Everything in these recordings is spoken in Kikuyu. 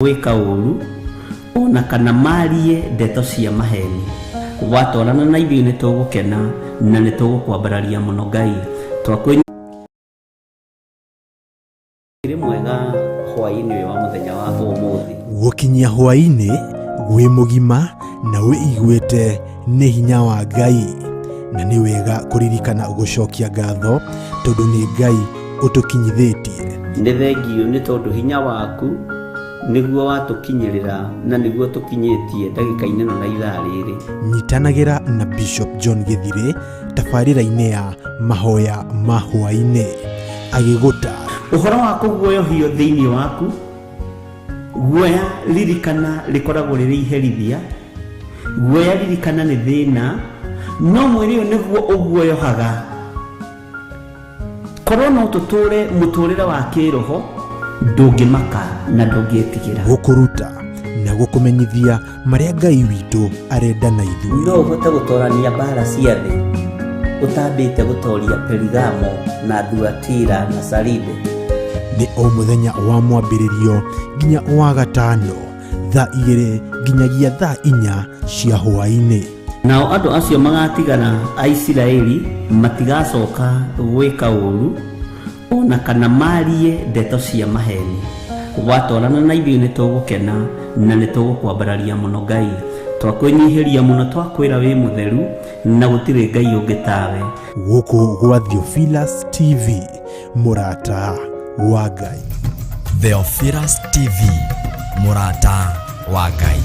Gwĩka ũũru, o na kana maarie ndeto cia maheeni. Watwarana na ithuĩ nĩtũgũkena na nĩtũgũkwambararia mũno Ngai. Twakwĩ Rĩ mwega hwaĩ-inĩ ũyũ wa mũthenya wa ũmũthĩ. Gũkinyia hwaĩ-inĩ wĩ mũgima na wĩiguĩte nĩ hinya wa Ngai, na nĩ wega kũririkana gũcokia ngatho tondũ nĩ Ngai ũtũkinyithĩtie. Nĩ thengiũ nĩ tondũ hinya waku nĩguo watũkinyĩrĩra na nĩguo tũkinyĩtie ndagĩka-inĩ ĩno na ithaa rĩrĩ. Nyitanagĩra na Bishop John Gĩthirĩ tabarĩra-inĩ ya mahoya ma hwaĩ-inĩ agĩgũtaara. Ũhoro wa kũguoyohio thĩinĩ waku, guoya ririkana rĩkoragwo rĩrĩ iherithia, guoya ririkana nĩ thĩna, no mwĩrĩ ũyũ nĩguo ũguoyohaga. Korwo no tũtũre mũtũrĩre wa kĩroho, ndũngĩmaka na ndũngĩtigĩra. Gũkũruta na gũkũmenyithia marĩa Ngai witũ arenda na ithuĩ. No ũhote gũtorania mbaara cia thĩ ũtambĩte gũtoria Perigamo na Thuatira na Saride? Nĩ o mũthenya wa mwambĩrĩrio nginya wa gatano thaa 2 nginyagia thaa 4 cia hwaĩ-inĩ. Nao andũ acio magatigara a Isiraeli matigacoka gwĩka ũũru, o na kana maarie ndeto cia maheeni. Watwarana na ithuĩ nĩtũgũkena na nĩtũgũkwambararia mũno Ngai. Twakwĩnyihĩria mũno twakwĩra wĩ mũtheru na gũtirĩ Ngai ũngĩ tawe. Gũkũ gwa Theophilus TV, mũrata wa Ngai. Theophilus TV, mũrata wa Ngai.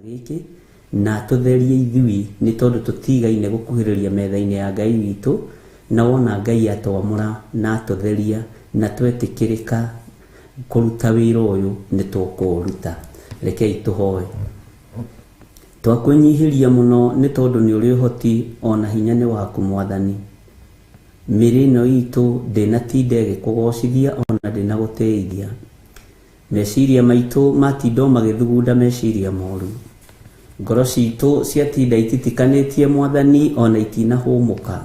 Gĩkĩ na atũtherie ithuĩ nĩ tondũ tũtigaine gũkuhĩrĩria metha-inĩ ya Ngai witũ, na wona Ngai atwamũra na atũtheria na twetĩkĩrĩka kũruta wĩra ũyũ nĩ tũkũũruta. Rekei tũhoe. Twakwĩnyihĩria mũno nĩ tondũ nĩ ũrĩ ũhoti o na hinya nĩ waku Mwathani. Mĩĩrĩ ĩno itũ ndĩnatinda ĩgĩkũgocithia o na ndĩnagũtĩithia. Meciria maitũ matinda o magĩthugunda meciria moru. Ngoro citũ ciatinda ititikanĩtie Mwathani o na itinahũmũka.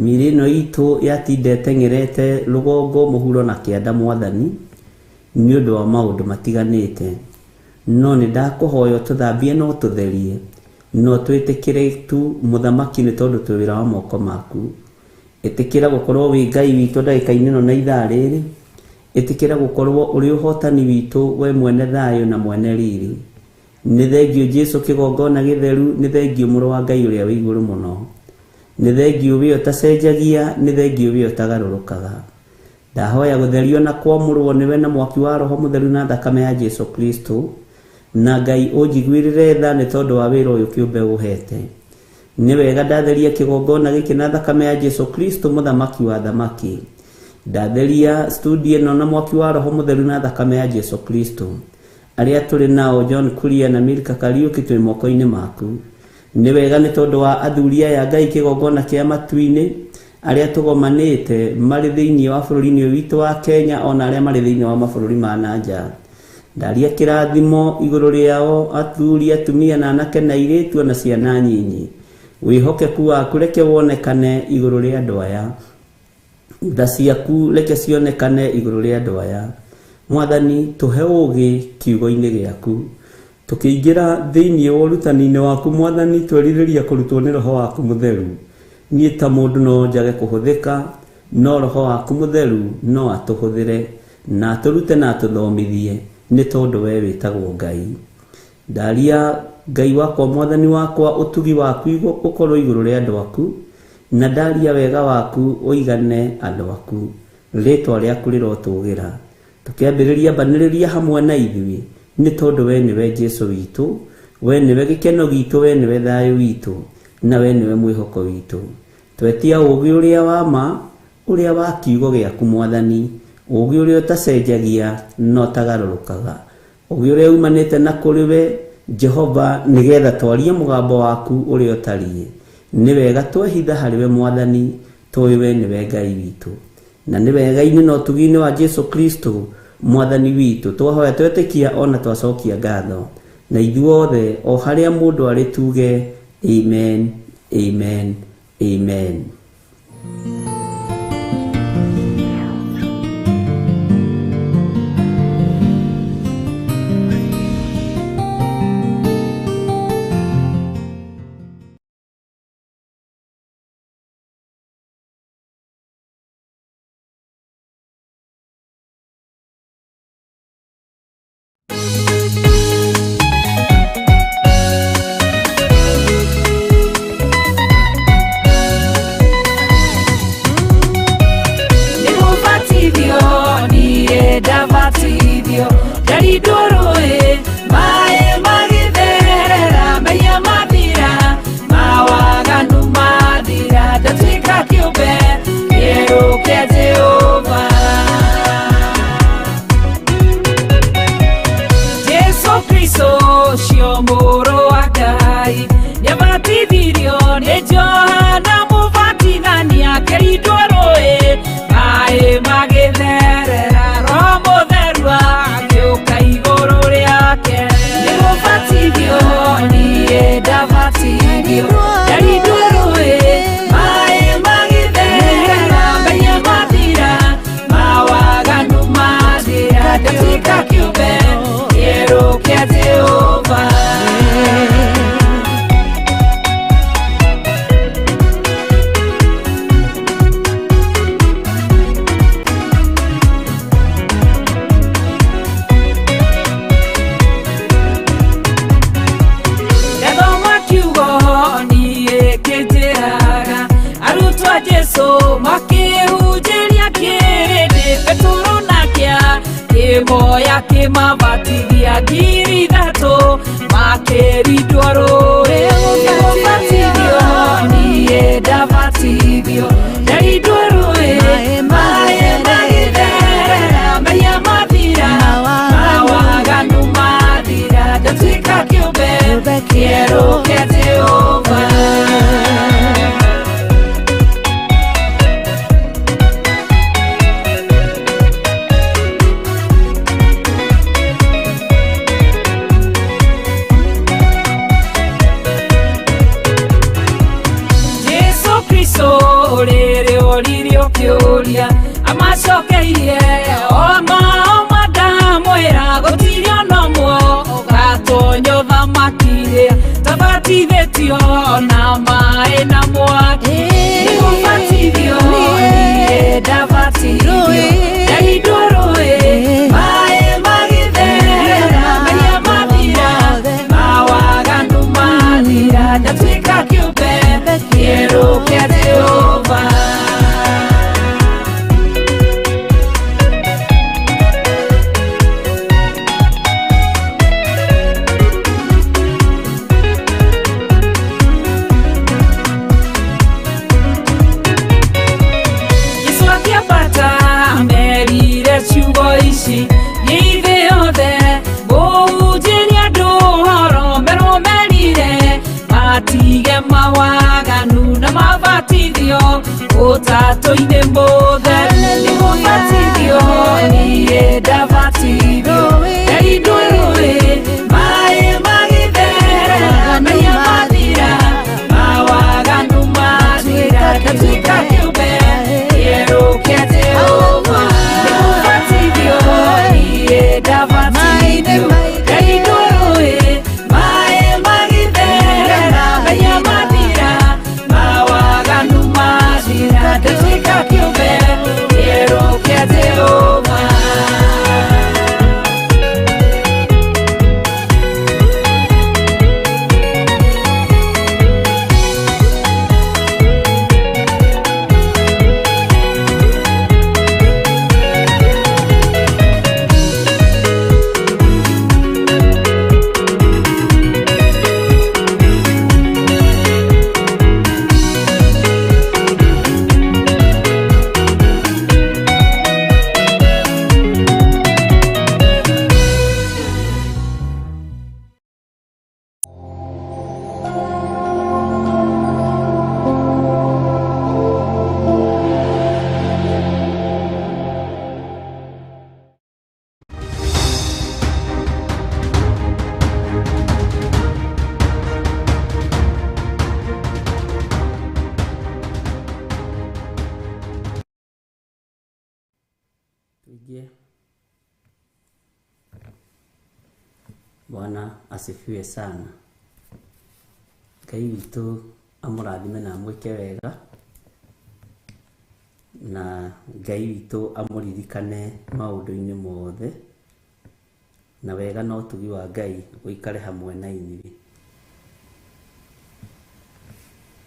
Mĩĩrĩ ĩno itũ yatinda ĩteng'erete rũgongo, mũhuro na kĩanda Mwathani nĩ ũndũ wa maũndũ matiganĩte. No nĩ ndakũhoya ũtũthambie na ũtũtherie, na ũtwĩtĩkĩre tu Mũthamaki nĩ tondũ twĩ wĩra wa moko maku. Ĩtĩkĩra gũkorwo wĩ Ngai witũ ndagĩka-inĩ ĩno na ithaa rĩrĩ. Ĩtĩkĩra gũkorwo ũrĩ ũhotani witũ we mwene thayũ na mwene riri. Nĩ thengiũ Jesu kĩgongona gĩtheru, nĩ thengiũ mũrũ wa Ngai ũrĩa wĩ igũrũ mũno. Nĩ thengiũ we ũtacenjagia, nĩ thengiũ we ũtagarũrũkaga. Ndahoya gũtherio na kwamũrwo nĩwe na mwaki wa Roho Mũtheru na thakame ya Jesu Kristo. Na Ngai ũnjiguĩrĩre tha nĩ tondũ wa wĩra ũyũ kĩũmbe ũhete. Nĩ wega ndatheria kĩgongona gĩkĩ na thakame ya Jesu Kristo mũthamaki wa athamaki. Ndatheria studio ĩno na mwaki wa Roho Mũtheru na thakame ya Jesu Kristo. Arĩa tũrĩ nao John Kuria na Milka Kariuki twĩ moko-inĩ maku. Nĩ wega nĩ tondũ wa athuri aya Ngai kĩgongona kĩa matu-inĩ arĩa tũgomanĩte marĩ thĩinĩ wa bũrũri-inĩ ũyũ witũ wa Kenya ona arĩa marĩ thĩinĩ wa mabũrũri ma na nja. Ndaria kĩrathimo igũrũ rĩao athuri, atumia na anake na airĩtu ona ciana nyinyi. Wĩhokeku waku reke wonekane igũrũ rĩa andũ aya. Tha ciaku reke cionekane igũrũ rĩa andũ aya. Mwathani, tũhe ũũgĩ kiugo-inĩ gĩaku. Tũkĩingĩra thĩinĩ wa ũrutani-inĩ waku Mwathani, twerirĩria kũrutwo nĩ Roho waku Mũtheru. Niĩ ta mũndũ no njage kũhũthĩka, no Roho waku Mũtheru no atũhũthĩre na atũrute na atũthomithie, nĩ tondũ we wĩtagwo Ngai. Ndaria, Ngai wakwa Mwathani wakwa, ũtugi waku ũkorwo igũrũ rĩa andũ aku, na ndaria wega waku ũigane andũ aku. Rĩĩtwa rĩaku rĩrotũgĩra. Tũkĩambĩrĩria mbanĩrĩria hamwe na ithuĩ, nĩ tondũ we nĩwe Jesu witũ, we nĩwe gĩkeno gitũ, we nĩwe thayũ witũ. Na we nĩwe mwĩhoko witũ. Twetia ũũgĩ ũrĩa wa ma, ũrĩa wa kiugo gĩaku Mwathani, ũũgĩ ũrĩa ũtacenjagia na ũtagarũrũkaga, ũũgĩ ũrĩa umanĩte na kũrĩ we Jehova, nĩgetha twarie mũgambo waku ũrĩa ũtariĩ. Nĩ wega twehitha harĩ we Mwathani, tũĩ we nĩwe Ngai witũ. Na nĩ wega-inĩ na ũtugi-inĩ wa Jesu Kristo Mwathani witũ, twahoya twetĩkia ona twacokia ngatho. Na ithuothe o harĩa mũndũ arĩ tuge amen, amen, amen. Mathira, mawaganu mathira, ndatwika kĩũmbe. Tũhingie. Bwana asifiwe sana. Ngai witũ amũrathime na amwĩke wega, na Ngai witũ amũririkane maũndũ-inĩ mothe, na wega na ũtugi wa Ngai ũikare hamwe na inyuĩ.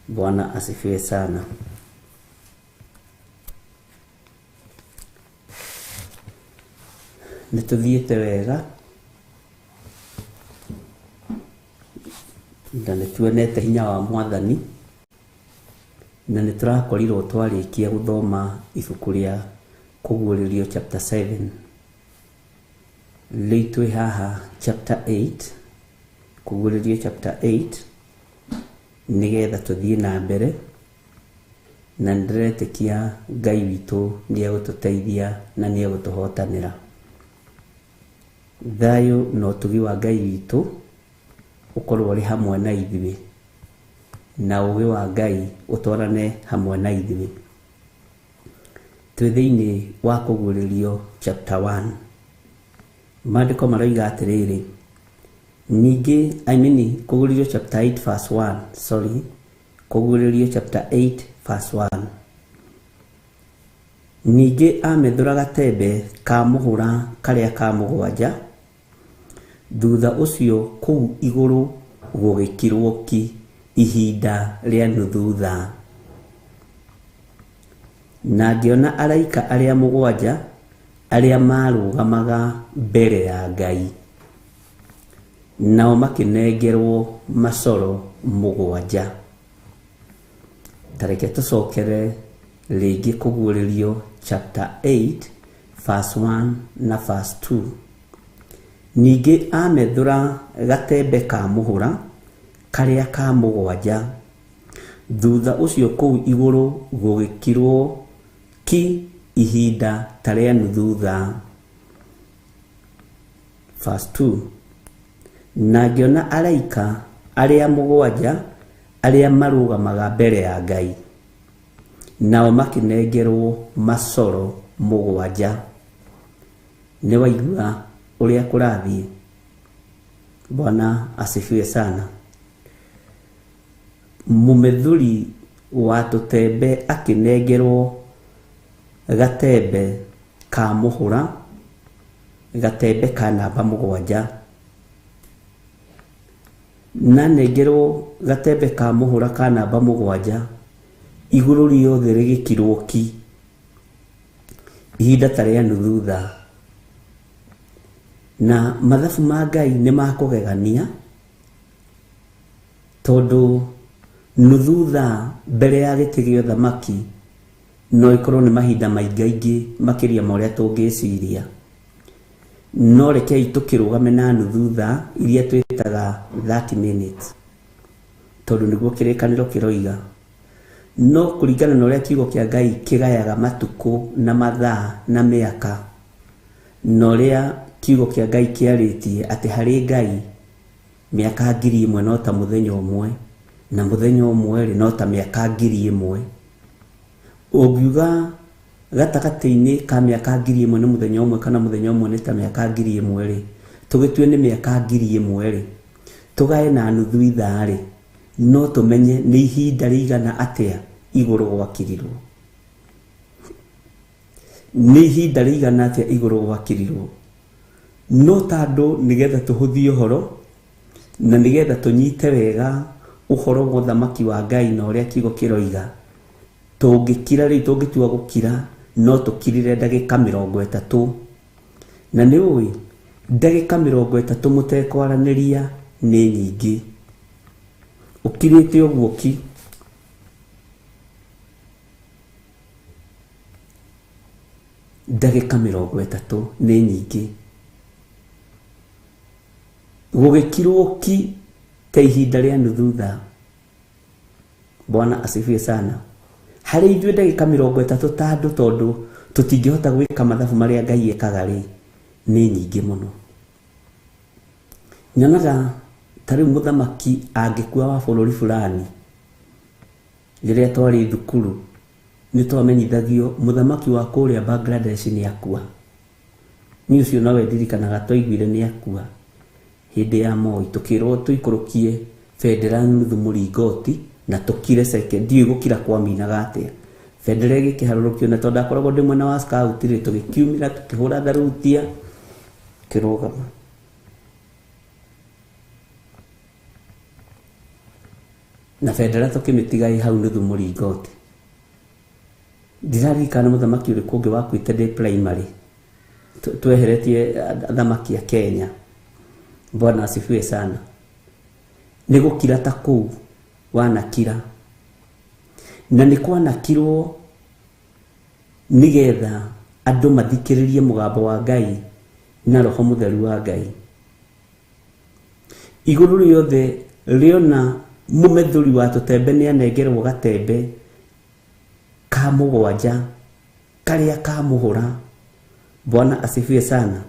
Bwana asifiwe sana. Nĩ tũthiĩte wega na nĩ tuonete hinya wa Mwathani, na nĩ tũrakorirwo twarĩkia gũthoma ibuku rĩa Kũguũrĩrio chapter 7. Rĩu twĩ haha chapter 8, Kũguũrĩrio chapter 8, nĩgetha tũthiĩ na mbere, na nĩndĩretĩkia Ngai witũ nĩegũtũteithia na nĩegũtũhotanĩra. Thayũ na ũtugi wa Ngai witũ ũkorwo ũrĩ hamwe na ithuĩ, na ũũgĩ wa Ngai ũtwarane hamwe na ithuĩ. Twĩ thĩinĩ wa Kũguũrĩrio chapter 1. Maandĩko maroiga atĩrĩrĩ, ningĩ, I mean, Kũguũrĩrio chapter 8 verse 1, sorry, Kũguũrĩrio chapter 8 verse 1. Ningĩ amethũra gatembe ka mũhũra karĩa ka mũgwanja, thutha ũcio kũu igũrũ gũgĩkirwo ki ihinda rĩa nuthu thaa. Na ngĩona araika arĩa mũgwanja arĩa marũgamaga mbere ya Ngai, nao makĩnengerwo macoro mũgwanja. Ta reke tũcokere rĩngĩ Kũguũrĩrio chapter 8 verse 1 na verse 2. Ningĩ amethũra gatembe ka mũhũra karĩa ka mũgwanja, thutha ũcio kũu igũrũ gũgĩkirwo ki ihinda ta rĩa nuthu thaa. Verse 2. Na ngĩona araika arĩa mũgwanja arĩa marũgamaga mbere ya Ngai, nao makĩnengerwo macoro mũgwanja. Nĩ waigua ũrĩa kũrathiĩ? Bwana asifiwe sana. Mũmethũri wa tũtembe akĩnengerwo gatembe ka mũhũra, gatembe ka namba mũgwanja. Na nengerwo gatembe ka mũhũra ka namba mũgwanja, igũrũ rĩothe rĩgĩkirwo ki ihinda ta rĩa nuthu thaa. Na mathabu ma Ngai nĩ makũgegania, tondũ nuthu thaa mbere ya gĩtĩ gĩa ũthamaki no ikorwo nĩ mahinda maingaingĩ makĩria ma ũrĩa tũngĩciria. No rekei tũkĩrũgame na nuthu thaa iria twĩtaga 30 minutes, tondũ nĩguo kĩrĩkanĩro kĩroiga. No kũringana na ũrĩa kiugo kĩa Ngai kĩgayaga matukũ na mathaa na mĩaka, na ũrĩa kiugo kĩa Ngai kĩarĩtie atĩ harĩ Ngai mĩaka 1000 no ta mũthenya ũmwe, na mũthenya ũmwe rĩ no ta mĩaka 1000. Ũngiuga gatagatĩ-inĩ ka mĩaka 1000 nĩ mũthenya ũmwe, kana mũthenya ũmwe nĩ ta mĩaka 1000 rĩ, tũgĩtue nĩ mĩaka 1000 rĩ, tũgae na nuthu ithaa rĩ, no tũmenye nĩ ihinda rĩigana atĩa igũrũ gwakirirwo. Nĩ ihinda rĩigana atĩa igũrũ gwakirirwo. No tandũ nĩgetha tũhũthie ũhoro na nĩgetha tũnyite wega ũhoro wa ũthamaki wa Ngai na ũrĩa kiugo kĩroiga, tũngĩkira rĩu, tũngĩtua gũkira, no tũkirire ndagĩka 30. Na nĩ ũĩ ndagĩka 30 mũtekwaranĩria nĩ nyingĩ. Ũkirĩte ũguo ki, ndagĩka 30 nĩ nyingĩ. Gũgĩkirwo ki ta ihinda rĩa nuthu thaa. Bwana asifiwe sana. Harĩ ithuĩ ndagĩka 30 ta andũ, tondũ tũtingĩhota gwĩka mathabu marĩa Ngai ekaga rĩ, nĩ nyingĩ mũno. Nyonaga ta rĩu mũthamaki angĩkua wa bũrũri fulani, rĩrĩa twarĩ thukuru nĩ twamenyithagio mũthamaki wa kũrĩa Bangladesh nĩ akua. Niĩ ũcio nowe ndirikanaga twaiguire nĩ akua hĩndĩ ya Moi, tũkĩrwo tũikũrũkie bendera nuthu mũringoti na tũkire ceke, ndiũĩ gũkira kwaminaga atĩa. Bendera ĩgĩkĩharũrũkio, na tondũ ndakoragwo ndĩ mwena wa scout rĩ, tũgĩkiumĩra tũkĩhũra tharutia kĩrũgama. Na bendera tũkĩmĩtiga ĩ hau nuthu mũringoti. Ndiraririkana mũthamaki ũrĩkũ ũngĩ wakuĩte ndĩ primary, tweheretie athamaki a Kenya. Bwana asifiwe sana. Nĩ gũkira ta kũu wanakira, na nĩ kwanakirwo nĩgetha andũ mathikĩrĩrie mũgambo wa Ngai na Roho Mũtheru wa Ngai. Igũrũ rĩothe rĩona mũmethũri wa tũtembe nĩ anengerwo gatembe ka mũgwanja karĩa ka mũhũra. Bwana asifiwe sana.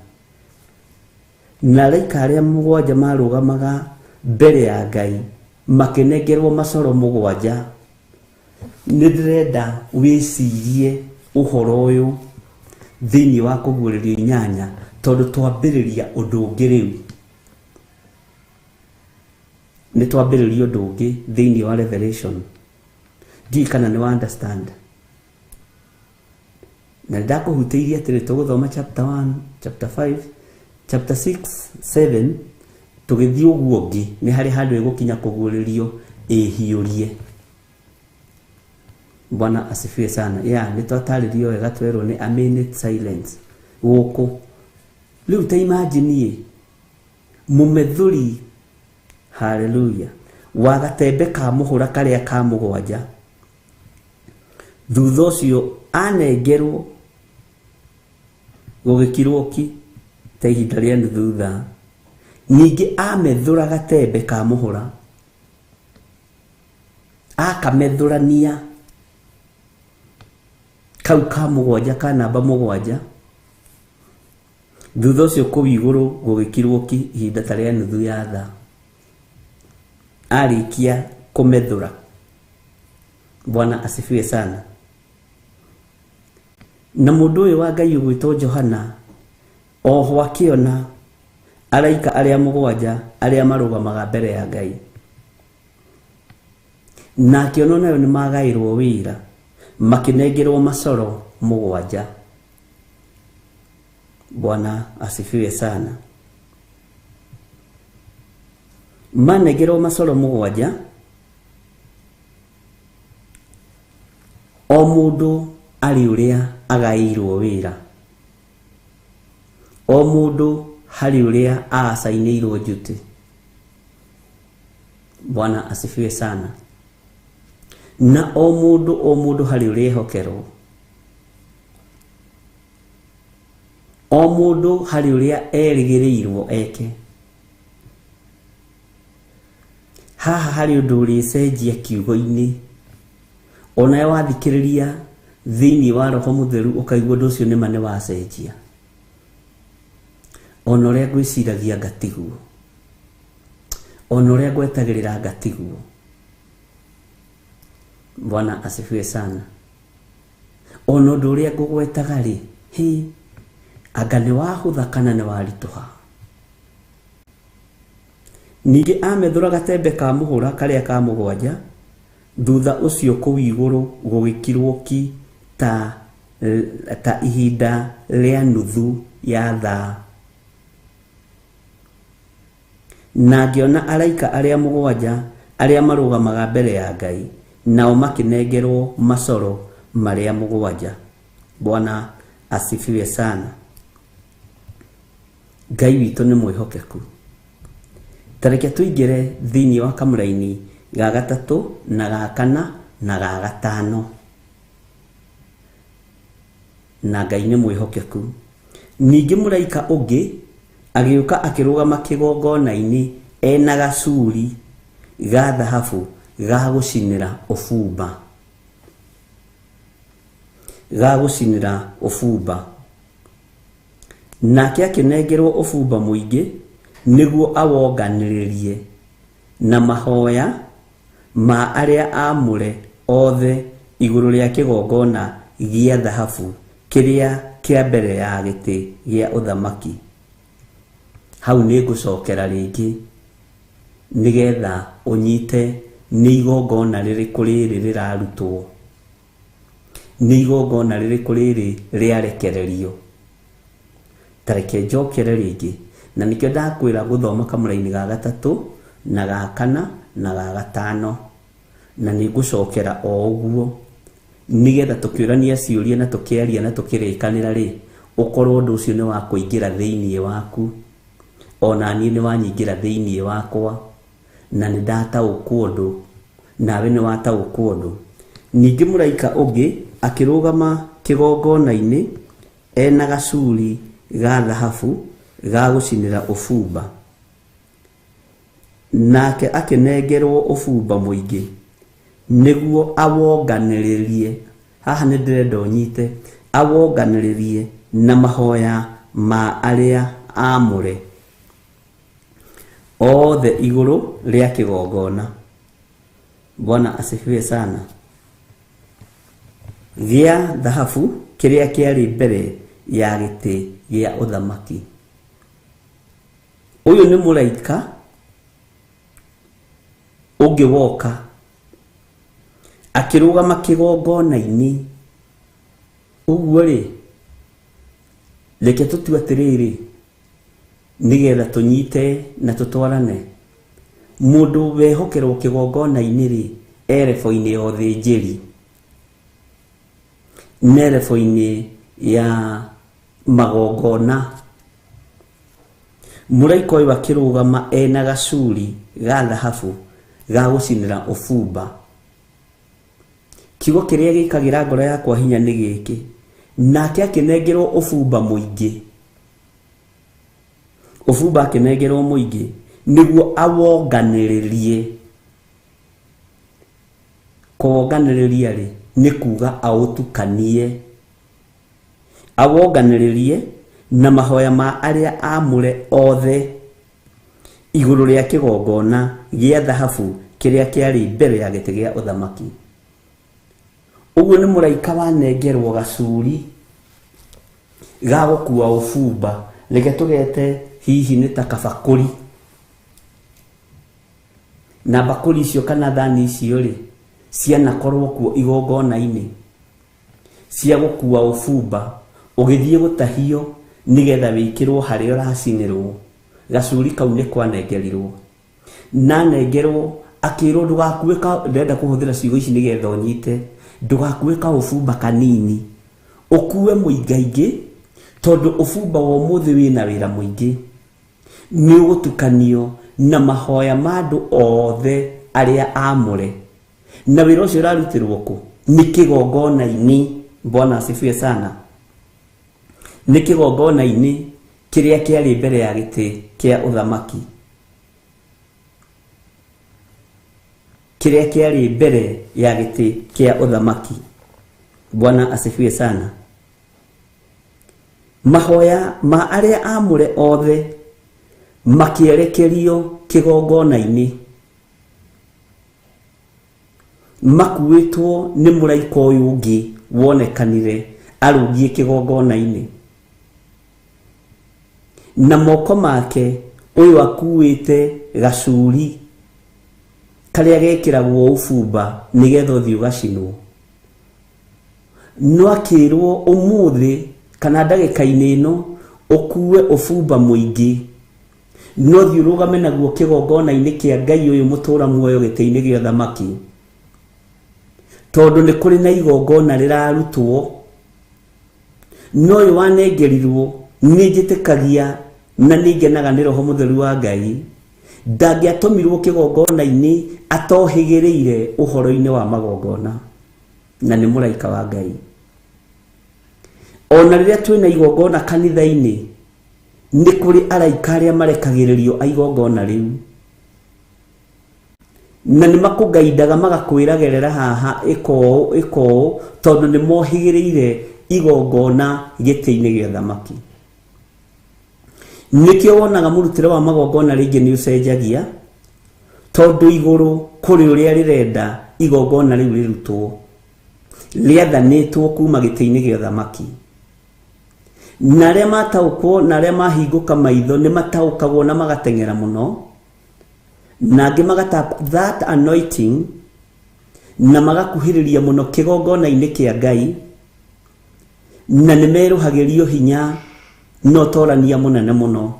Na araika arĩa mũgwanja marũgamaga mbere ya Ngai makĩnengerwo macoro mũgwanja. Nĩ ndĩrenda wĩcirie ũhoro ũyũ thĩinĩ wa kũguũrĩrio inyanya, tondũ twambĩrĩria ũndũ ũngĩ rĩu. Nĩ twambĩrĩria ũndũ ũngĩ thĩinĩ wa Revelation. Ndiũĩ kana nĩ wa understand. Na ndakũhutĩirie atĩrĩ, tũgũthoma chapter 1, chapter 5, chapter 6, 7, tũgĩthiĩ ũguo ũngĩ, nĩ harĩ handũ ĩgũkinya kũguũrĩrio ĩhiũrie. Bwana asifiwe sana. Ya, nĩ twatarĩrio wega twerwo nĩ a minute silence gũkũ. Rĩu ta imagine mũmethũri, haleluya, wa gatembe ka mũhũra karĩa ka mũgwanja, thutha ũcio anengerwo gũgĩkirwo ki ta ihinda rĩa nuthu thaa. Ningĩ amethũra gatembe ka mũhũra, akamethũrania kau ka mũgwanja ka namba mũgwanja. Thutha ũcio kũu igũrũ gũgĩkirwo ki ihinda ta rĩa nuthu ya thaa. Arĩkia kũmethũra. Bwana asifiwe sana. Na mũndũ ũyũ wa Ngai ũgwĩtwo Johana oho akĩona araika arĩa mũgwanja arĩa marũgamaga mbere ya Ngai, na akĩona nayo nĩ magaĩrwo wĩra, makĩnengerwo macoro mũgwanja. Bwana asifiwe sana. Manengerwo macoro mũgwanja, o mũndũ arĩ ũrĩa agaĩirwo wĩra, o mũndũ harĩ ũrĩa aacainĩirwo duty. Bwana asifiwe sana. Na o mũndũ harĩ ũrĩa ehokerwo, o mũndũ harĩ ũrĩa erĩgĩrĩirwo eke. Haha harĩ ũndũ ũrĩcenjia kiugo-inĩ, onawe wathikĩrĩria thĩinĩ wa Roho Mũtheru ũkaigua ũndũ ũcio nĩma nĩ wacenjia. Ona ũrĩa ngwĩciragia ngatiguo, ona ũrĩa ngwetagĩrĩra ngatiguo. Bwana asifiwe sana. Ona ũndũ ũrĩa ngũgwetaga rĩ, hĩ, anga nĩ wahũtha kana nĩ waritũha. Ningĩ amethũra gatembe ka mũhũra karĩa ka mũgwanja, thutha ũcio kũu igũrũ gũgĩkirwo ki ta ihinda rĩa nuthu ya thaa. Na ngĩona araika arĩa mũgwanja arĩa marũgamaga mbere ya Ngai, nao makĩnengerwo macoro marĩa mũgwanja. Bwana asifiwe sana. Ngai witũ nĩ mwĩhokeku. Ta reke tũingĩre thĩinĩ wa kamũraini ga gatatũ na ga kana na ga gatano. Na Ngai nĩ mwĩhokeku. Ningĩ mũraika ũngĩ agĩũka akĩrũgama kĩgongona-inĩ ena gacuri ga thahabu ga gũcinĩra ũbumba, ga gũcinĩra ũbumba. Nake akĩnengerwo ũbumba mũingĩ nĩguo awonganĩrĩrie na mahoya ma arĩa aamũre othe igũrũ rĩa kĩgongona gĩa thahabu kĩrĩa kĩa mbere ya gĩtĩ gĩa ũthamaki. Hau nĩ ngũcokera rĩngĩ nĩgetha ũnyite nĩ igongona rĩrĩkũ rĩrĩ rĩrarutwo, nĩ igongona rĩrĩkũ rĩrĩ rĩarekererio. Ta reke njokere rĩngĩ, na nĩkĩo ndakwĩra gũthoma kamũraini ga gatatũ na ga kana na ga gatano, na nĩ ngũcokera o ũguo nĩgetha tũkĩũrania ciũria na tũkĩaria na tũkĩrĩkanĩra rĩ, ũkorwo ũndũ ũcio nĩ wa kũingĩra thĩinĩ waku, ona niĩ nĩ wanyingĩra thĩinĩ wakwa, na nĩ ndataũkwo ũndũ, nawe nĩ wataũkwo ũndũ. Ningĩ mũraika ũngĩ akĩrũgama kĩgongona-inĩ ena gacuri ga thahabu ga gũcinĩra ũbumba, nake akĩnengerwo ũbumba mũingĩ nĩguo awonganĩrĩrie. Haha nĩ ndĩrenda ũnyite, awonganĩrĩrie na mahoya ma arĩa aamũre othe igũrũ rĩa kĩgongona. Bwana asifiwe sana. Gĩa thahabu kĩrĩa kĩarĩ mbere ya gĩtĩ gĩa ũthamaki. Ũyũ nĩ mũraika ũngĩ woka akĩrũgama kĩgongona-inĩ. Ũguo rĩ, reke tũtue atĩrĩrĩ, nĩgetha tũnyite na tũtwarane. Mũndũ wehokerwo kĩgongona-inĩ rĩ, erebo-inĩ ya ũthĩnjĩri, nerebo-inĩ ya magongona. Mũraika ũyũ akĩrũgama ena gacuri ga thahabu ga gũcinĩra ũbumba. Kiugo kĩrĩa gĩkagĩra ngoro yakwa hinya nĩ gĩkĩ, nake akĩnengerwo ũbumba mũingĩ. Ũbumba akĩnengerwo mũingĩ nĩguo awonganĩrĩrie. Kũwonganĩrĩria rĩ, nĩ kuga aũtukanie. Awonganĩrĩrie na mahoya ma arĩa aamũre othe igũrũ rĩa kĩgongona gĩa thahabu kĩrĩa kĩarĩ mbere ya gĩtĩ gĩa ũthamaki. Ũguo nĩ mũraika wanengerwo gacuri ga gũkua ũbumba, reke tũgete hihi nĩ ta kabakũri. Na mbakũri icio kana thani icio rĩ, cianakorwo kuo igongona-inĩ cia gũkua ũbumba, ũgĩthiĩ gũtahio nĩgetha wĩkĩrwo harĩa ũracinĩrwo. Gacuri kau nĩ kwanengerirwo. Na anengerwo akĩrwo ndũgakue ka, ndĩrenda kũhũthĩra ciugo ici nĩgetha ũnyite, ndũgakue kaũbumba kanini, ũkue mũingaingĩ, tondũ ũbumba wa ũmũthĩ wĩna wĩra mũingĩ. Nĩ ũgũtukanio na mahoya ma andũ othe arĩa aamũre. Na wĩra ũcio ũrarutĩrwo kũ? Nĩ kĩgongona-inĩ. Bwana asifiwe sana. Nĩ kĩgongona-inĩ kĩrĩa kĩarĩ mbere ya gĩtĩ kĩa ũthamaki. Kĩrĩa kĩarĩ mbere ya gĩtĩ kĩa ũthamaki. Bwana asifiwe sana. Mahoya ma arĩa aamũre othe makĩerekerio kĩgongona-inĩ, makuĩtwo nĩ mũraika ũyũ ũngĩ wonekanire arũngiĩ kĩgongona-inĩ. Na moko make ũyũ akuĩte gacuri karĩa gekĩragwo ũbumba nĩgetha ũthiĩ ũgacinwo. No akĩrwo ũmũthĩ kana ndagĩka-inĩ ĩno ũkue ũbumba mũingĩ, no thiĩ ũrũgame naguo kĩgongona-inĩ kĩa Ngai ũyũ mũtũra muoyo gĩtĩ-inĩ gĩa ũthamaki, tondũ nĩ kũrĩ na igongona rĩrarutwo. No ũyũ wanengerirwo nĩ njĩtĩkagia na nĩ ngenaga nĩ Roho Mũtheru wa Ngai, ndangĩatũmirwo kĩgongona-inĩ atohĩgĩrĩire ũhoro-inĩ wa magongona, na nĩ mũraika wa Ngai. Ona rĩrĩa twĩna igongona kanitha-inĩ, nĩ kũrĩ araika arĩa marekagĩrĩrio a igongona rĩu, na nĩ makũgaindaga magakwĩra gerera haha, ĩka ũũ, ĩka ũũ, tondũ nĩ mohĩgĩrĩire igongona gĩtĩ-inĩ gĩa ũthamaki. Nĩkĩo wonaga mũrutĩre wa magongona rĩngĩ nĩ ũcenjagia, tondũ igũrũ kũrĩ ũrĩa rĩrenda igongona rĩu rĩrutwo, rĩathanĩtwo kuma gĩtĩ-inĩ gĩa ũthamaki. Na arĩa mataũkwo na arĩa mahingũka maitho nĩ mataũkagwo na magateng'era mũno, na angĩ magatap that anointing na magakuhĩrĩria mũno kĩgongona-inĩ kĩa Ngai, na nĩ merũhagĩrio hinya na ũtorania mũnene mũno.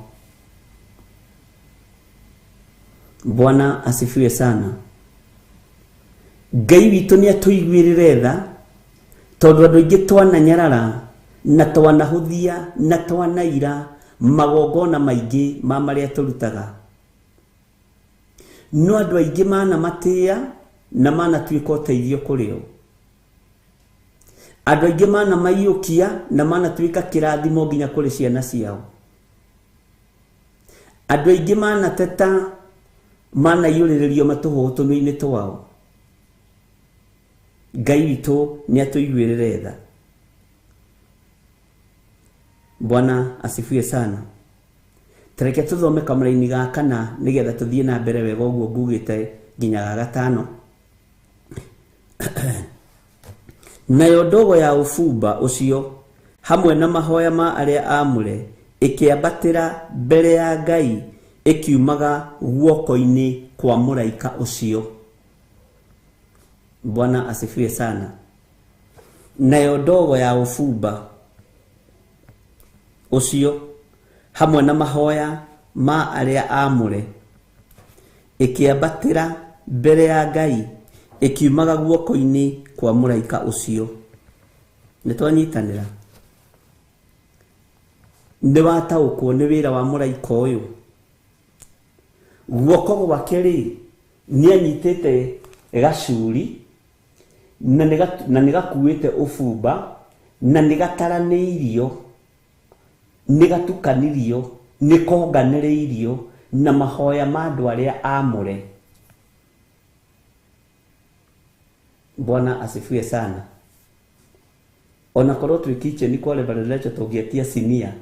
Bwana asifiwe sana. Ngai witũ nĩ atũiguĩrĩre tha, tondũ andũ aingĩ twananyarara na twanahũthia na twanaira magongona maingĩ ma marĩa tũrutaga. No andũ aingĩ manamatĩa na manatuĩka ũteithio kũrĩ o. Andũ aingĩ manamaiyũkia na manatuĩka kĩrathimo nginya kũrĩ ciana ciao. Andũ aingĩ manateta manaiyũrĩrĩrio matũhũhũ tũnua-inĩ twao. Ngai witũ nĩ atũiguĩrĩre tha. Bwana asifiwe sana. Tareke tuthome kamũraini ga kana nĩgetha tũthiĩ na mbere wega ũguo ngugĩte nginya ga gatano. Nayo ndogo ya ũbumba ũcio hamwe na mahoya ma arĩa aamũre ĩkĩambatĩra mbere ya Ngai ĩkiumaga guoko-inĩ kwa mũraika ũcio. Bwana asifiwe sana. Nayo ndogo ya ũbumba ũcio hamwe na mahoya ma arĩa aamũre ĩkĩambatĩra mbere ya Ngai ĩkiumaga guoko-inĩ kwa mũraika ũcio. Nĩ twanyitanĩra. Nĩ wataũkwo nĩ wĩra wa mũraika ũyũ. Guoko gwake rĩ, nĩ anyitĩte gacuri na nĩ gakuĩte ũbumba na nĩ gataranĩirio, nĩ gatukanirio, nĩ konganĩrĩirio na mahoya ma andũ arĩa aamũre. Bwana asifiwe sana. Ona korwo twĩ kitchen kwa Reverend Rachel tũngĩetia sinia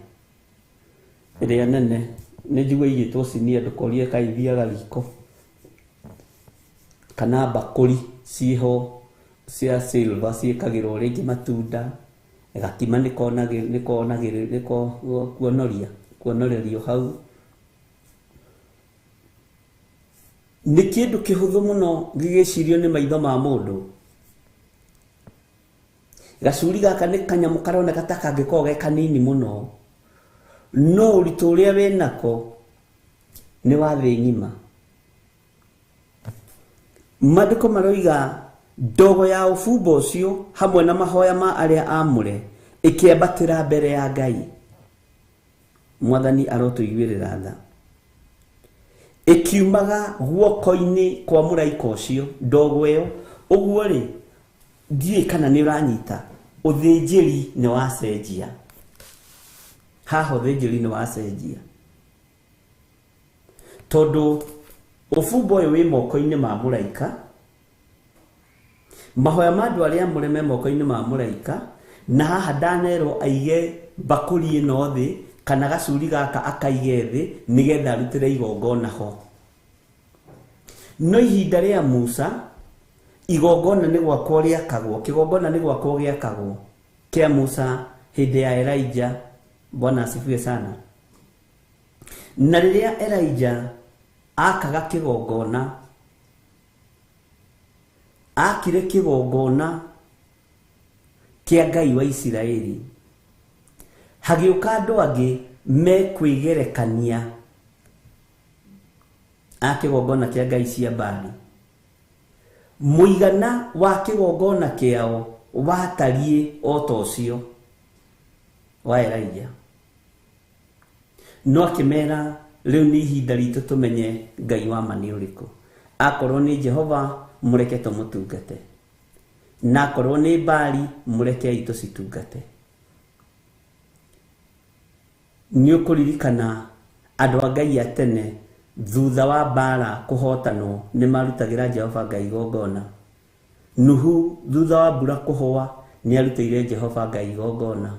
ĩrĩa nene, nĩ njigua igĩtwo sinia, ndũkorie kaĩ ithiaga riko, kana mbakũri ciĩho cia silver ciĩkagĩrwo rĩngĩ matunda, gakima nĩkuonoria kuonorerio hau. Nĩ kĩndũ kĩhũthũ mũno gĩgĩcirio nĩ maitho ma mũndũ. Gacuri gaka nĩ kanyamũ karoneka ta kangĩkorwo ge kanini mũno, no ũritũ ũrĩa wĩnako nĩ wa thĩ ng'ima. Maandĩko maroiga ndogo ya ũbumba ũcio hamwe na mahoya ma arĩa aamũre ĩkĩambatĩra mbere ya Ngai. Mwathani arotũiguĩrĩra tha. Ĩkiumaga guoko-inĩ kwa mũraika ũcio ndogo ĩyo. Ũguo rĩ, ndiũĩ kana nĩ ũranyita, ũthĩnjĩri nĩ wacenjia. Haha ũthĩnjĩri nĩ wacenjia, tondũ ũbumba ũyũ wĩ moko-inĩ ma mũraika, mahoya ma andũ arĩa aamũre me moko-inĩ ma mũraika, na haha ndanerwo aige mbakũri ĩno thĩ kana gacuri gaka akaige thĩ nĩgetha arutĩre igongona ho. No ihinda rĩa Musa igongona nĩ gwakwo rĩakagwo, kĩgongona nĩ gwakwo gĩakagwo kĩa Musa hĩndĩ ya Elijah. Bwana asifiwe sana. Na rĩrĩa Elijah akaga kĩgongona, akire kĩgongona kĩa Ngai wa Isiraeli, hagĩũka andũ angĩ mekwĩgerekania a kĩgongona kĩa Ngai cia Baali. Mũigana wa kĩgongona kĩao watariĩ o ta ũcio wa Elijah. No akĩmera rĩu nĩ ihinda ritũ tũmenye Ngai wa ma nĩ ũrĩkũ. Akorwo nĩ Jehova mũreke tũmũtungate, na akorwo nĩ Baali mũrekei tũcitungate. Nĩ ũkũririkana andũ a Ngai a tene thutha wa mbara kũhotanwo nĩ marutagĩra Jehova Ngai igongona. Nuhu thutha wa mbura kũhũa nĩ arutĩire Jehova Ngai igongona.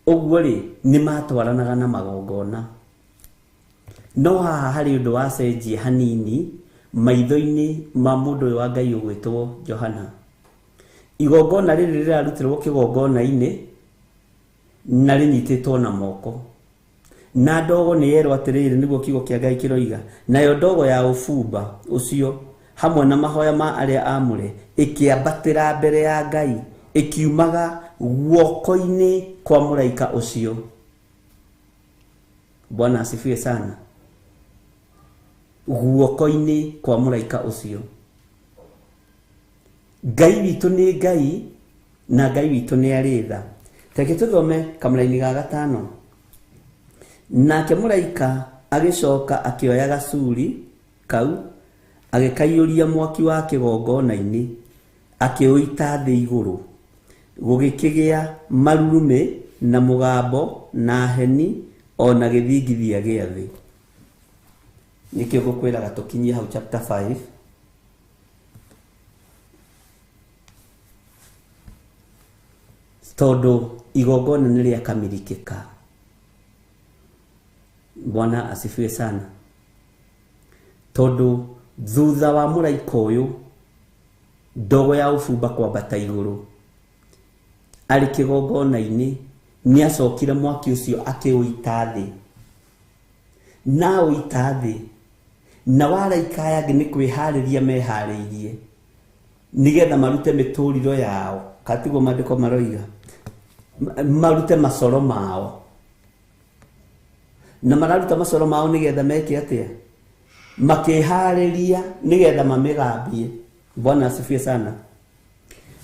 Ũguo rĩ, nĩ matwaranaga na magongona. No haha harĩ ũndũ wacenjia hanini maitho-inĩ ma mũndũ ũyũ wa Ngai ũgwĩtwo Johana. Igongona rĩrĩ rĩrarutĩrwo kĩgongona-inĩ Na rĩnyitĩtwo na moko. Na ndogo nĩ yerwo atĩrĩrĩ, nĩguo kiugo kĩa Ngai kĩroiga, nayo ndogo ya ũbumba ũcio hamwe na mahoya ma arĩa aamũre ĩkĩambatĩra mbere ya Ngai, ĩkiumaga guoko-inĩ kwa mũraika ũcio. Bwana asifiwe sana. Guoko-inĩ kwa mũraika ũcio. Ngai witũ nĩ Ngai na Ngai witũ nĩ arĩ tha. Reke tũthome kamũraini ga gatano. Nake mũraika agĩcoka akĩoya gacuri kau agĩkaiyũria mwaki wa kĩgongona-inĩ, akĩũita thĩ igũrũ. Gũgĩkĩgĩa marurumĩ na mũgambo na heni ona gĩthingithia gĩa thĩ. Nĩkĩo ngũkwĩraga tũkinyie hau chapter 5. Tondũ igongona nĩ rĩakamirikĩka. Bwana asifiwe sana. Tondũ thutha wa mũraika ũyũ ndogo ya ũbumba kwambata igũrũ arĩ kĩgongona-inĩ, nĩacokire mwaki ũcio akĩũita thĩ. Na ũita thĩ, na waraika aya angĩ nĩ kwĩharĩria meharĩirie nĩgetha marute mĩtũriro yao, katiguo maandĩko maroiga, marute macoro mao. Na mararuta macoro mao nĩgetha meke atĩa? Makĩharĩria nĩgetha mamĩgambie. Bwana asifiwe sana.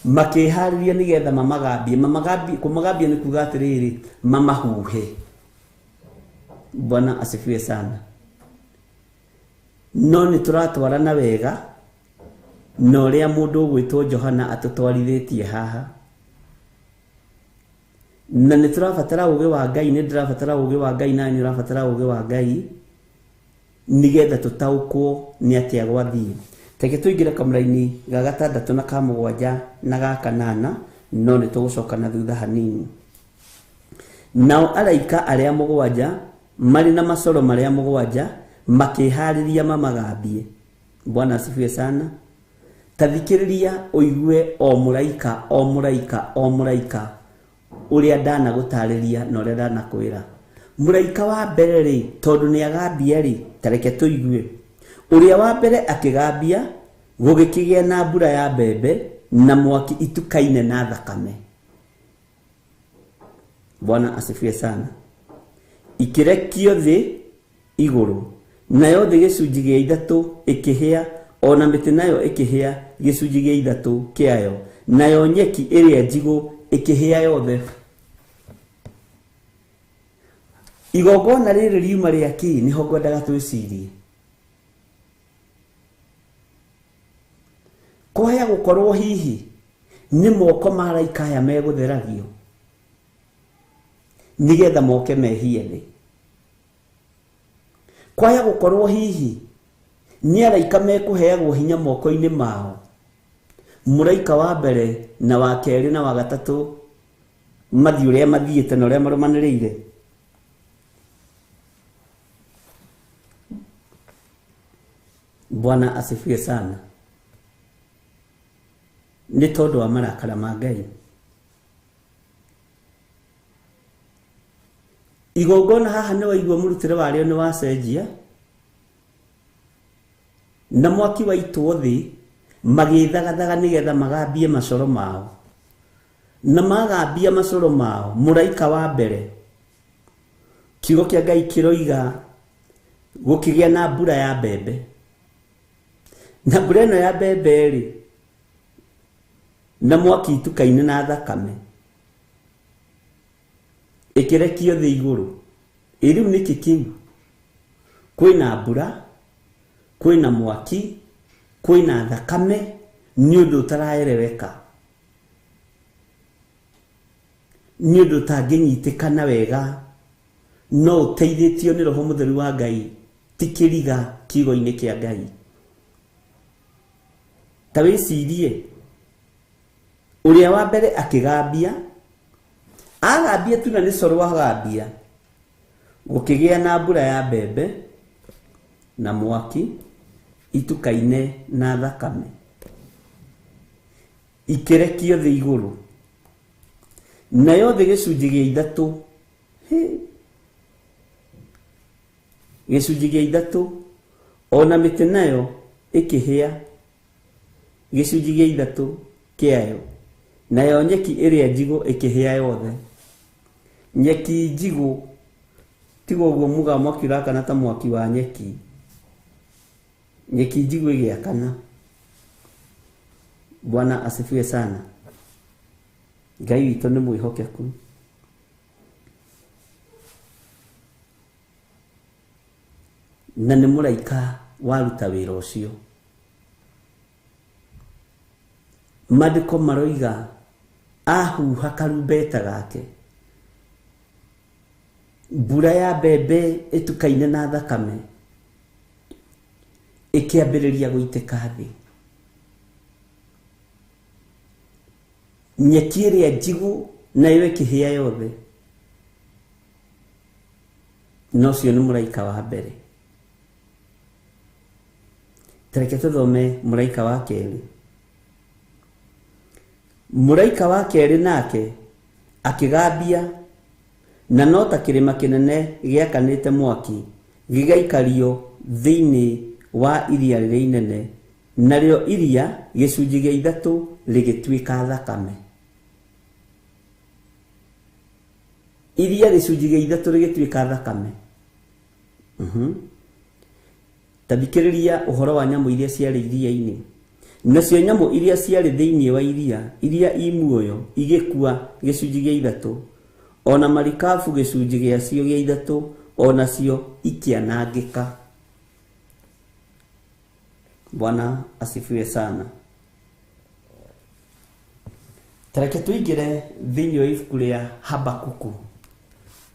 Makĩharĩria nĩgetha mamagambie. Mamagambie, kũmagambia nĩ kuga atĩrĩrĩ, mamahuhe. Bwana asifiwe sana. No nĩ tũratwarana wega na ũrĩa mũndũ ũgwĩtwo Johana atũtwarithĩtie haha. Na nĩ tũrabatara ũũgĩ wa Ngai, nĩ ndĩrabatara ũũgĩ wa Ngai, na nĩ ũrabatara ũũgĩ wa Ngai nĩgetha tũtaũkwo nĩ atĩa gwathiĩ. Reke tũingĩre kamũraini ga gatandatũ na ka mũgwanja na ga kanana, no nĩ tũgũcoka na thutha hanini. Nao araika arĩa mũgwanja marĩ na macoro marĩa mũgwanja makĩharĩria mamagambie. Bwana asifiwe sana. Ta thikĩrĩria ũigue o mũraika o mũraika o mũraika ũrĩa ndanagũtarĩria na ũrĩa ndanakwĩra. Mũraika wa mbere rĩ, tondũ nĩ agambia rĩ, ta reke tũigue. Ũrĩa wa mbere akĩgambia, gũgĩkĩgĩa na mbura ya mbembe na mwaki itukaine na thakame. Bwana asifiwe sana. Ikĩrekio thĩ igũrũ, nayo thĩ gĩcunjĩ gĩa ithatũ ĩkĩhĩa, ona mĩtĩ nayo ĩkĩhĩa gĩcunjĩ gĩa ithatũ kĩayo, nayo nyeki ĩrĩa njigũ ĩkĩhĩa yothe. Igongona rĩrĩ riuma rĩa kĩ? Nĩho ngwendaga twĩcirie. Kwaya gũkorwo hihi nĩ moko ma araika aya megũtheragio nĩgetha moke mehie thĩ. Kwaya gũkorwo hihi nĩ araika mekũheagwo hinya moko-inĩ mao, mũraika wa mbere na wa kerĩ na wa gatatũ mathiĩ ũrĩa mathiĩte na ũrĩa marũmanĩrĩire. Bwana asifiwe sana. Nĩ tondũ wa marakara ma Ngai. Igongona haha nĩ waigua mũrutĩre warĩo nĩ wacenjia, na mwaki waitwo thĩ magĩthagathaga nĩgetha magambie macoro mao. Na magambia macoro mao, mũraika wa mbere, kiugo kĩa Ngai kĩroiga gũkĩgĩa na mbura ya mbembe. Na mbura ĩno ya mbembe rĩ, na mwaki itukaine na thakame ĩkĩrekio thĩ igũrũ. Ĩ rĩu nĩkĩ kĩu? Kwĩna mbura, kwĩna mwaki, kwĩna thakame, nĩ ũndũ ũtaraereweka, nĩ ũndũ ũtangĩnyitĩkana wega, no ũteithĩtio nĩ Roho Mũtheru wa Ngai, ti kĩriga kiugo-inĩ kĩa Ngai. Ta wĩcirie, ũrĩa wa mbere akĩgambia, agambia tu na nĩ coro agambia, gũkĩgĩa na mbura ya mbembe na mwaki itukaine na thakame ikĩrekio thĩ igũrũ. Nayo thĩ gĩcunjĩ gĩa ithatũ, hĩ, gĩcunjĩ gĩa ithatũ, ona mĩtĩ nayo ĩkĩhĩa gĩcunjĩ gĩa ithatũ kĩayo, nayo nyeki ĩrĩa njigũ ĩkĩhĩa yothe. Nyeki njigũ, tiga ũguo muga mwaki ũrakana ta mwaki wa nyeki. Nyeki njigũ ĩgĩakana. Bwana asifiwe sana. Ngai witũ nĩ mwĩhokeku. Na nĩ mũraika waruta wĩra ũcio. Maandĩko maroiga ahuha karumbeta gake, mbura ya mbembe ĩtukaine na thakame ĩkĩambĩrĩria gũitĩka thĩ. Nyeki ĩrĩa njigũ nayo ĩkĩhĩa yothe. Na ũcio nĩ mũraika wa mbere. Tareke tũthome mũraika wa kerĩ. Mũraika wa kerĩ nake akĩgambia, na no ta kĩrĩma kĩnene gĩakanĩte mwaki gĩgaikario thĩinĩ wa iria rĩrĩa inene, narĩo iria gĩcunjĩ gĩa ithatũ rĩgĩtuĩka thakame. Iria gĩcunjĩ gĩa ithatũ rĩgĩtuĩka thakame. Ta thikĩrĩria ũhoro wa nyamũ iria ciarĩ iria-inĩ. Nacio nyamũ iria ciarĩ thĩinĩ wa iria, iria i muoyo, igĩkua gĩcunjĩ gĩa ithatũ, ona marikabu gĩcunjĩ gĩacio gĩa ithatũ, onacio ikĩanangĩka. Bwana asifiwe sana. Tareke tũingĩre thĩinĩ wa ibuku rĩa Habakuku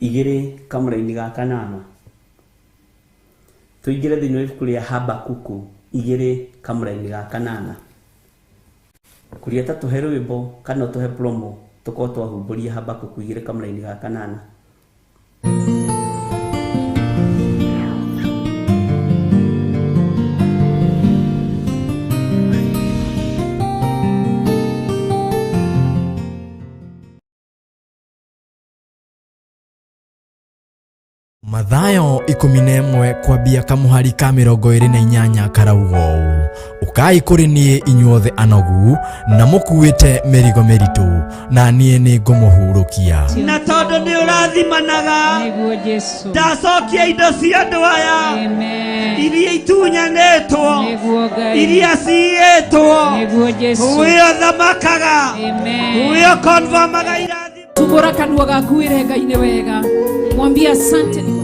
igĩrĩ kamũraini ga kanana. Tũingĩre thĩinĩ wa ibuku rĩa Habakuku igĩrĩ kamũraini ga kanana. Kuria ta tũhe rwĩmbo kana tũhe promo tũkorwo twahumbũria Habakuku igĩrĩ kamũraini ga kanana. Mathayo 11 kwambia kamuhari ka 28 karauga ũũ: ũkai kũrĩ niĩ inyuothe anogu na mũkuĩte mĩrigo mĩritũ, na niĩ nĩngũmũhurũkia. Na tondũ nĩ ũrathimanaga, Nĩguo Jesu. ndacokia indo cia andũ aya Amen. iria itunyanĩtwo, Nĩguo Ngai. iria ciiyĩtwo, Nĩguo Jesu. wĩ ũthamakaga, Amen. wĩ ũkonfamaga irathimo. Tumbũra kanua gaku wĩre Ngai nĩ wega. Mwambie asante ni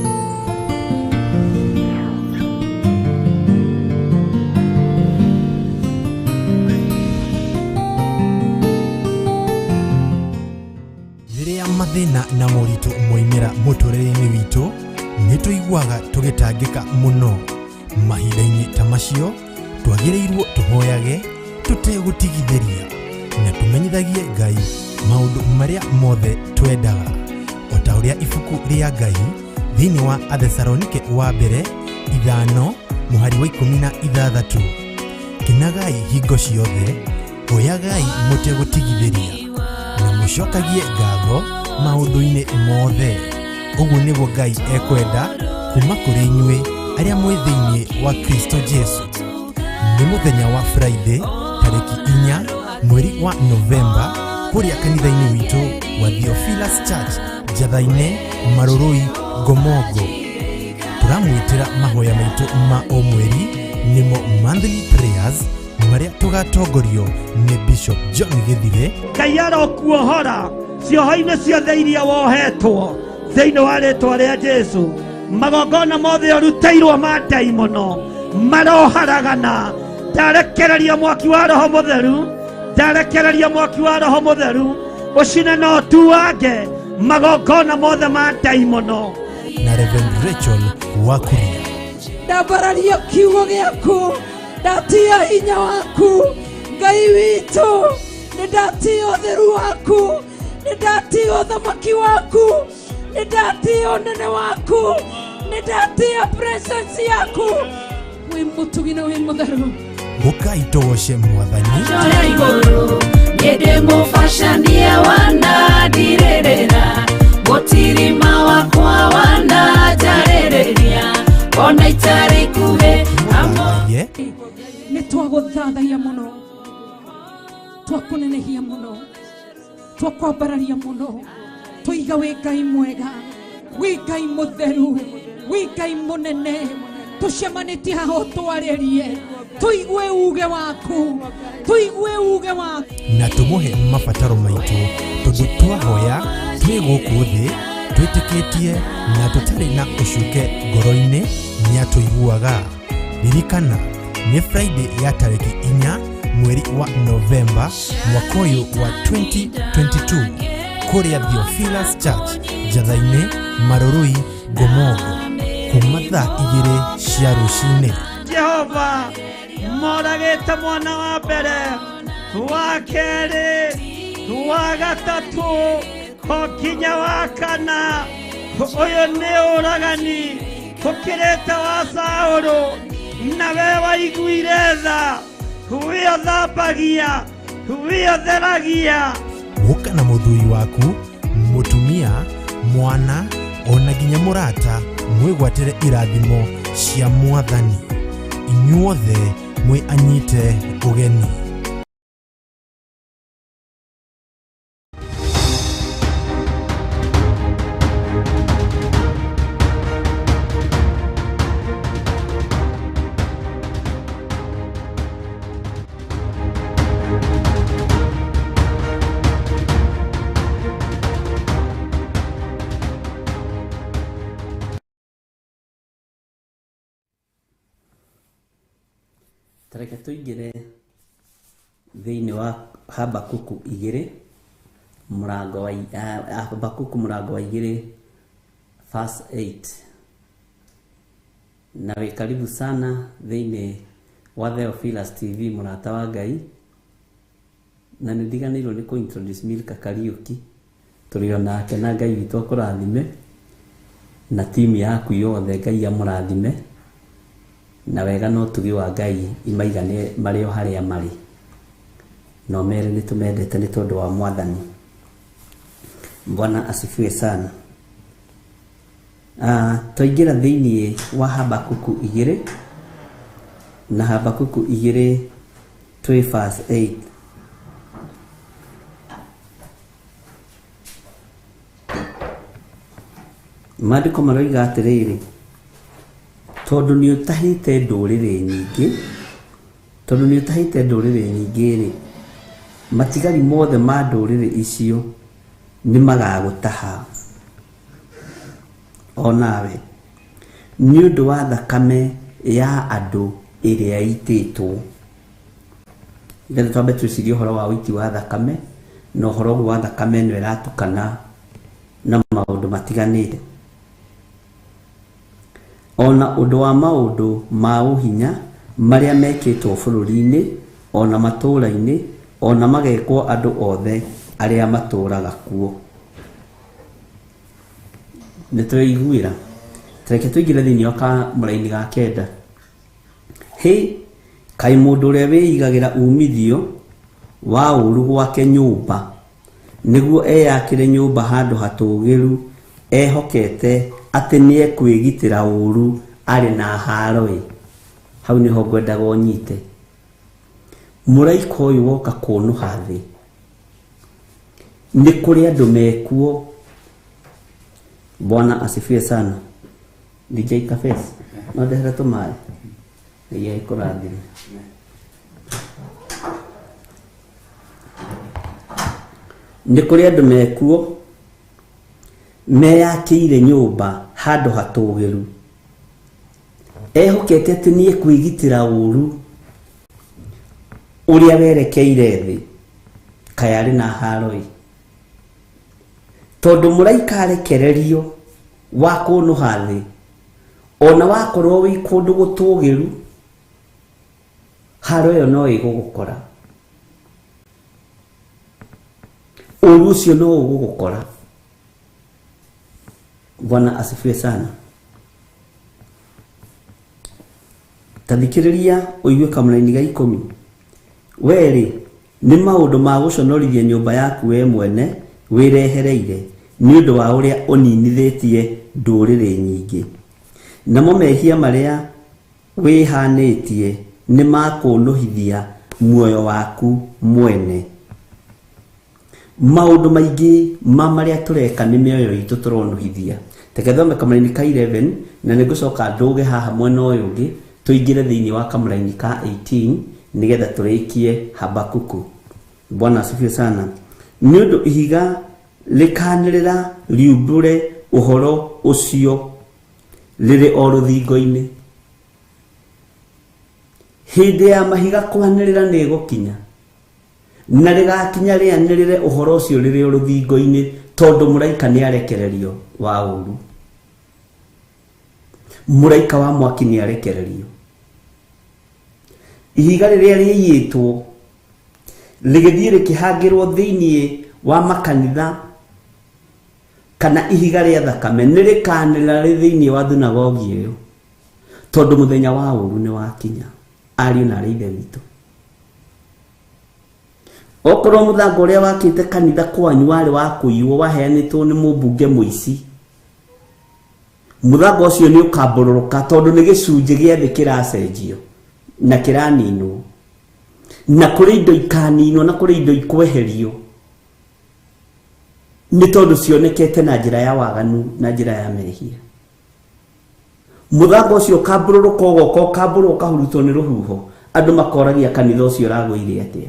Rĩrĩa mathĩna na moritũ moimĩra mũtũrĩre-inĩ witũ, nĩ tũiguaga tũgĩtangĩka mũno. Mahinda-inĩ ta macio, twagĩrĩirwo tũhoyage tũtegũtigithĩria na tũmenyithagie Ngai maũndũ marĩa mothe twendaga, o ta ũrĩa ibuku rĩa Ngai thĩinĩ wa Athesalonike wa mbere 5 mũhari wa 16. Kenagai hingo ciothe, hoyagai mũtegũtigithĩria na mũcokagie ngatho maũndũ-inĩ mothe. Ũguo nĩguo Ngai ekwenda kuma kũrĩ inyuĩ arĩa mwĩ thĩinĩ wa Kristo Jesu. Nĩ mũthenya wa Friday tarĩki 4 mweri wa Novemba kũrĩa kanitha-inĩ witũ wa Theophilus Church Njatha-inĩ, Marũrũi, Ngomongo. Tũramwĩtĩra mahoya maitũ ma o mweri nĩmo monthly prayers marĩa tũgatongorio nĩ Bishop John Gĩthire. Ngai arokuohora cioho-inĩ ciothe iria wohetwo thĩinĩ wa rĩtwa rĩa Jesu. Magongona mothe ũrutĩirwo ma ndaimono maroharagana. Ndarekereria mwaki wa Roho Mũtheru, ndarekereria mwaki wa Roho Mũtheru ũcine na ũtuange magongona mothe ma ndaimono. Na Reverend Rachel Wakuria. Ndambararia kiugo gĩaku, ndatia hinya waku Ngai witũ, nĩ ndatia ũtheru waku, nĩ ndatia ũthamaki waku, nĩ ndatia ũnene waku, nĩ ndatia presence yaku. Wĩ mũtugi na wĩ mũtheru. Ũkai tũgoce Mwathani. Njoya igũrũ, niĩ ndĩ mũbacanie wa nandire. Twakũnenehia mũno, twakwambararia mũno, tũiga wĩ Ngai mwega, wĩ Ngai mũtheru, wĩ Ngai mũnene. Tũcemanĩtie haha ũtwarĩrie, tũigue uge waku, tũigue uge waku, na tũmũhe mabataro maitũ, tondũ twahoya twĩ gũkũ thĩ twĩtĩkĩtie na tũtarĩ na ũcuke ngoro-inĩ nĩatũiguaga. Ririkana nĩ Friday ya tarĩki 4 mweri wa Novemba mwaka ũyũ wa 2022 kũrĩa Theophilus Church, Njatha-inĩ, Marurui, Ngomongo, kuma thaa 2 cia rũcinĩ. Jehova moragĩte mwana wa mbere, wa kerĩ, wa gatatũ, o nginya wa kana. Ũyũ nĩ ũragani ũkĩrĩte wa Saũlũ, na we waiguire tha, we ũthambagia, we ũtheragia. Gũka na mũthuri waku, mũtumia, mwana ona nginya mũrata, mwĩgwatĩre irathimo cia Mwathani. Inyuothe mwĩ anyite ũgeni. Tareke tũingĩre thĩinĩ wa Habakuku 2 mũrango wa Habakuku mũrango wa 2 verse 8. Na wĩ karibu sana thĩinĩ wa Theophilus TV, mũrata wa Ngai. Na nĩ ndiganĩirwo nĩ kũ-introduce Milka Kariuki, tũrĩ o nake, na Ngai witũ akũrathime na timu yaku yothe, Ngai amũrathime na wega na ũtugi wa Ngai imaigane marĩ o harĩa marĩ. No mere nĩ tũmendete nĩ tondũ wa Mwathani. Bwana asifiwe sana. Twaingĩra thĩinĩ wa Habakuku 2, na Habakuku 2 twĩ verse 8. Maandĩko maroiga atĩrĩrĩ, tondũ nĩ ũtahĩte ndũrĩrĩ nyingĩ, tondũ nĩ ũtahĩte ndũrĩrĩ nyingĩ rĩ, matigari mothe ma ndũrĩrĩ icio nĩ magagũtaha o nawe, nĩ ũndũ wa thakame ya andũ ĩrĩa ĩitĩtwo. Nĩgetha twambe twĩcirie ũhoro wa ũiti wa thakame, na ũhoro ũguo wa thakame ĩno ĩratukana na maũndũ matiganĩte, ona ũndũ wa maũndũ ma ũhinya marĩa mekĩtwo bũrũri-inĩ, ona matũũra-inĩ, ona magekwo andũ othe arĩa matũũraga kuo. Nĩ tũreiguĩra. Tareke tũingĩre thĩinĩ wa kamũraini ga 9. Hĩ, kaĩ mũndũ ũrĩa wĩigagĩra umithio wa ũũru gwake nyũmba, nĩguo eyakĩre nyũmba handũ hatũũgĩru, ehokete atĩ nĩekwĩgitĩra ũũru arĩ na haro-ĩ. Hau nĩho ngwendaga ũnyite. Mũraika ũyũ woka kũnũha thĩ, nĩ kũrĩ andũ mekuo. Bwana asifiwe sana. DJ Kafes, no ndehere tũmaĩ. Ngai agĩkũrathime. Nĩ kũrĩ andũ mekuo meyakĩire nyũmba handũ hatũũgĩru, ehokete atĩ nĩ ekwĩgitĩra ũũru ũrĩa werekeire thĩ, kaĩ arĩ na haro-ĩ. Tondũ mũraika arekererio wa kũnũha thĩ, ona wakorwo wĩ kũndũ gũtũũgĩru, haro ĩyo no ĩgũgũkora, ũũru ũcio no ũgũgũkora. Bwana asifiwe sana. Ta thikĩrĩria ũigue kamũraini ga 10. Werĩ nĩ maũndũ ma gũconorithia nyũmba yaku we mwene wĩrehereire, nĩ ũndũ wa ũrĩa ũninithĩtie ndũrĩrĩ nyingĩ. Namo mehia marĩa wĩhanĩtie nĩ makũnũhithia muoyo waku mwene. Maũndũ maingĩ ma marĩa tũreka nĩ mĩoyo itũ tũronũhithia. Reke thome kamũraini ka 11 na nĩ ngũcoka ndũge haha mwena ũyũ ũngĩ tũingĩre thĩinĩ wa kamũraini ka 18 nĩgetha tũrĩkie Habakuku. Bwana asifiwe sana. Nĩ ũndũ ihiga rĩkanĩrĩra riumbũre ũhoro ũcio rĩrĩ o rũthingo-inĩ. Hĩndĩ ya mahiga kwanĩrĩra nĩ ĩgũkinya, na rĩgakinya rĩanĩrĩre ũhoro ũcio rĩrĩ o rũthingo-inĩ, tondũ mũraika nĩ arekererio wa ũũru. Mũraika wa mwaki nĩ arekererio. Ihiga rĩrĩa rĩaiyĩtwo rĩgĩthiĩ rĩkĩhangĩrwo thĩinĩ wa makanitha kana ihiga rĩa thakame nĩ rĩkanĩrĩra rĩ thĩinĩ wa thunagogi ĩyo, tondũ mũthenya wa ũũru nĩ wakinya. Ariũ na arĩ ithe witũ, okorwo mũthanga ũrĩa wakĩte kanitha kwanyu warĩ wa kũiywo, waheanĩtwo nĩ mũmbunge mũici, mũthanga ũcio nĩ ũkambũrũrũka, tondũ nĩ gĩcunjĩ gĩa thĩ kĩracenjio na kĩraninwo, na kũrĩ indo ikaninwo na kũrĩ indo ikweherio nĩ tondũ cionekete na njĩra ya waganu na njĩra ya mehia. Mũthanga ũcio ũkambũrũrũka, ũgoka ũkambũrwo, ũkahurutwo nĩ rũhuho, andũ makoragia kanitha ũcio ũragũire atĩa.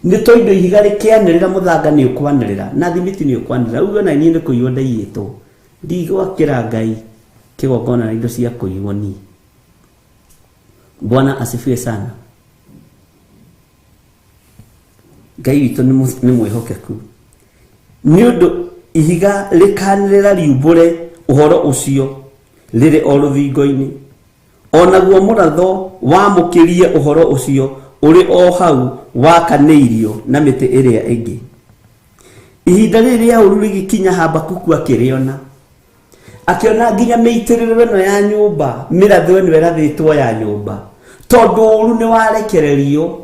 Nĩ tondũ ihiga rĩkĩanĩrĩra, mũthanga nĩ ũkwanĩrĩra na thimiti nĩ ũkwanĩrĩra, uge na niĩ nĩ kũiywo ndaiyĩtwo, ndigwakĩra Ngai kĩgongona na indo cia kũiywo niĩ. Bwana asifiwe sana. Ngai witũ nĩ mwĩhokeku. Nĩ ũndũ ihiga rĩkanĩrĩra riumbũre ũhoro ũcio rĩrĩ o rũthingo-inĩ, onaguo mũratho wamũkĩrie ũhoro ũcio ũrĩ o hau wakanĩirio na mĩtĩ ĩrĩa ĩngĩ. Ihinda rĩrĩ rĩa ũũru rĩgĩkinya, Habakuku akĩrĩona, akĩona nginya mĩitĩrĩro ĩno ya nyũmba, mĩratho ĩno ĩrathĩtwo ya nyũmba, tondũ ũũru nĩ warekererio,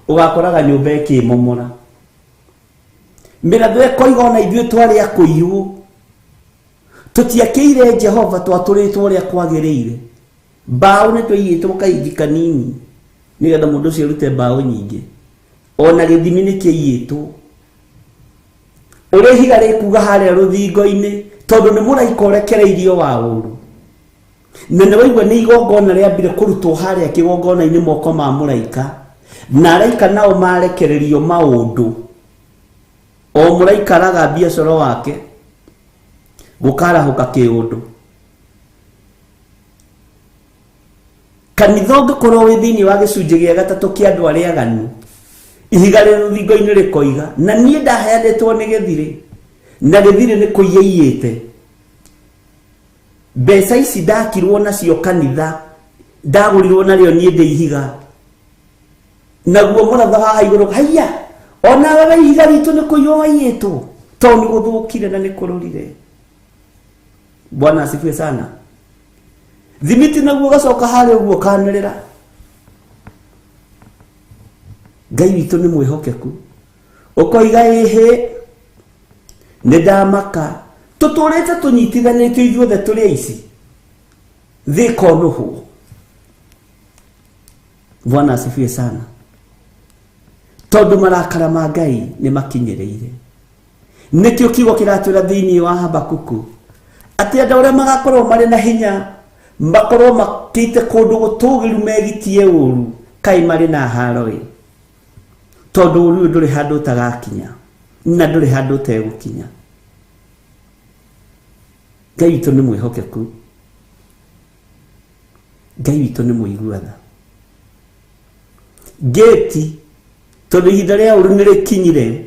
ũgakoraga nyũmba ĩkĩmomora, mĩratho ĩkoiga ona ithuĩ twarĩ a kũiywo, tũtiakĩire Jehova, twatũrĩtwo ũrĩa kwagĩrĩire, mbaũ nĩ tũiyĩtwo kainji kanini nĩgetha mũndũ ũcio arute mbaũ nyingĩ, ona gĩthimi nĩ kĩiyĩtwo. Ũrĩa ihiga rĩkuga harĩa rũthingo-inĩ, tondũ nĩ mũraika ũrekereirio wa ũũru, na nĩ waigua nĩ igongona rĩambire kũrutwo harĩa kĩgongona-inĩ moko ma mũraika, na araika nao marekererio maũndũ, o mũraika araga biacara wake gũkarahũka kĩũndũ. Kanitha ũngĩkorwo wĩ thĩinĩ wa gĩcunjĩ gĩa gatatũ kĩa andũ arĩa aganu, ihiga rĩ rũthingo-inĩ rĩkoiga, na niĩ ndaheanĩtwo nĩ gĩthirĩ, na gĩthirĩ nĩ kũiyaiyĩte mbeca ici ndakirwo nacio kanitha, ndagũrirwo narĩo niĩ ndĩ ihiga, naguo mũratho haha igũrũ, haiya, onawe we ihiga ritũ nĩ kũiywo waiyĩtwo, tondũ nĩ gũthũkire na nĩ kũrũrire. Bwana asifiwe sana. Thimiti naguo ũgacoka harĩa ũguo ũkanĩrĩra. Ngai witũ nĩ mwĩhokeku, ũkoiga ĩhĩ nĩ ndamaka, tũtũrĩte tũnyitithanĩtio ithuothe tũrĩ aici, thĩ ĩkonũhwo. Bwana asifiwe sana. Tondũ marakara ma Ngai nĩ makinyĩrĩire. Nĩkĩo kiugo kĩratwĩra thĩinĩ wa Habakuku atĩ andũ arĩa magakorwo marĩ na hinya makorwo makĩte kũndũ gũtũgĩru megitie ũũru, kaĩ marĩ na haro ĩ, tondũ ũũru ũyũ ndũrĩ handũ ũtagakinya na ndũrĩ handũ ũtegũkinya. Ngai witũ nĩ mwĩhokeku, Ngai witũ nĩ mũigua tha. Ngĩti tondũ ihinda rĩa ũũru nĩ rĩkinyire,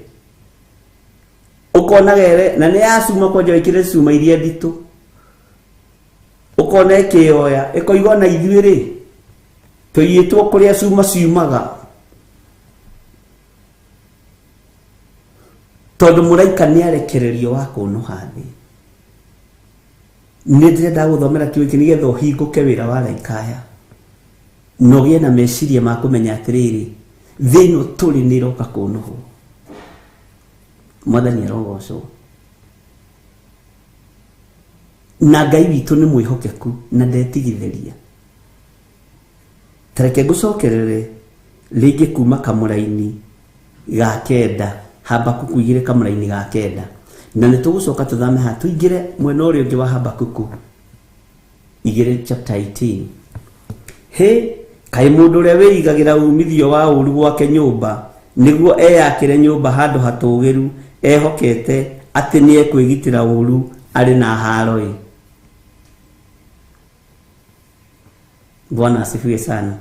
ũkona gere na nĩ ya cuma, kwanja wĩkĩre cuma iria nditũ, ũkona ĩkĩyoya ĩkoiga ona ithuĩ rĩ tũiyĩtwo kũrĩa cuma ciumaga, tondũ mũraika nĩ arekererio wa kũnũha thĩ. Nĩ ndĩrenda gũthomera kiugo gĩkĩ nĩgetha ũhingũke wĩra wa araika aya, na ũgĩe na meciria ma kũmenya atĩrĩrĩ, thĩ ĩno tũrĩ nĩ ĩroka kũnũhwo. Mwathani arogocwo. Na Ngai witũ nĩ mwĩhokeku na ndetigithĩria. Tareke ngũcokerere rĩngĩ kuma kamũraini ga kenda. Habakuku igĩrĩ kamũraini ga kenda na nĩ tũgũcoka tũthame haha tũingĩre mwena ũrĩa ũngĩ wa Habakuku igĩrĩ chapter 18. Hĩ, kaĩ mũndũ ũrĩa wĩigagĩra uumithio wa ũũru gwake nyũmba nĩguo eyakĩre nyũmba handũ hatũũgĩru ehokete atĩ nĩekwĩgitĩra ũũru arĩ na haaro-ĩ! Bwana asifiwe sana.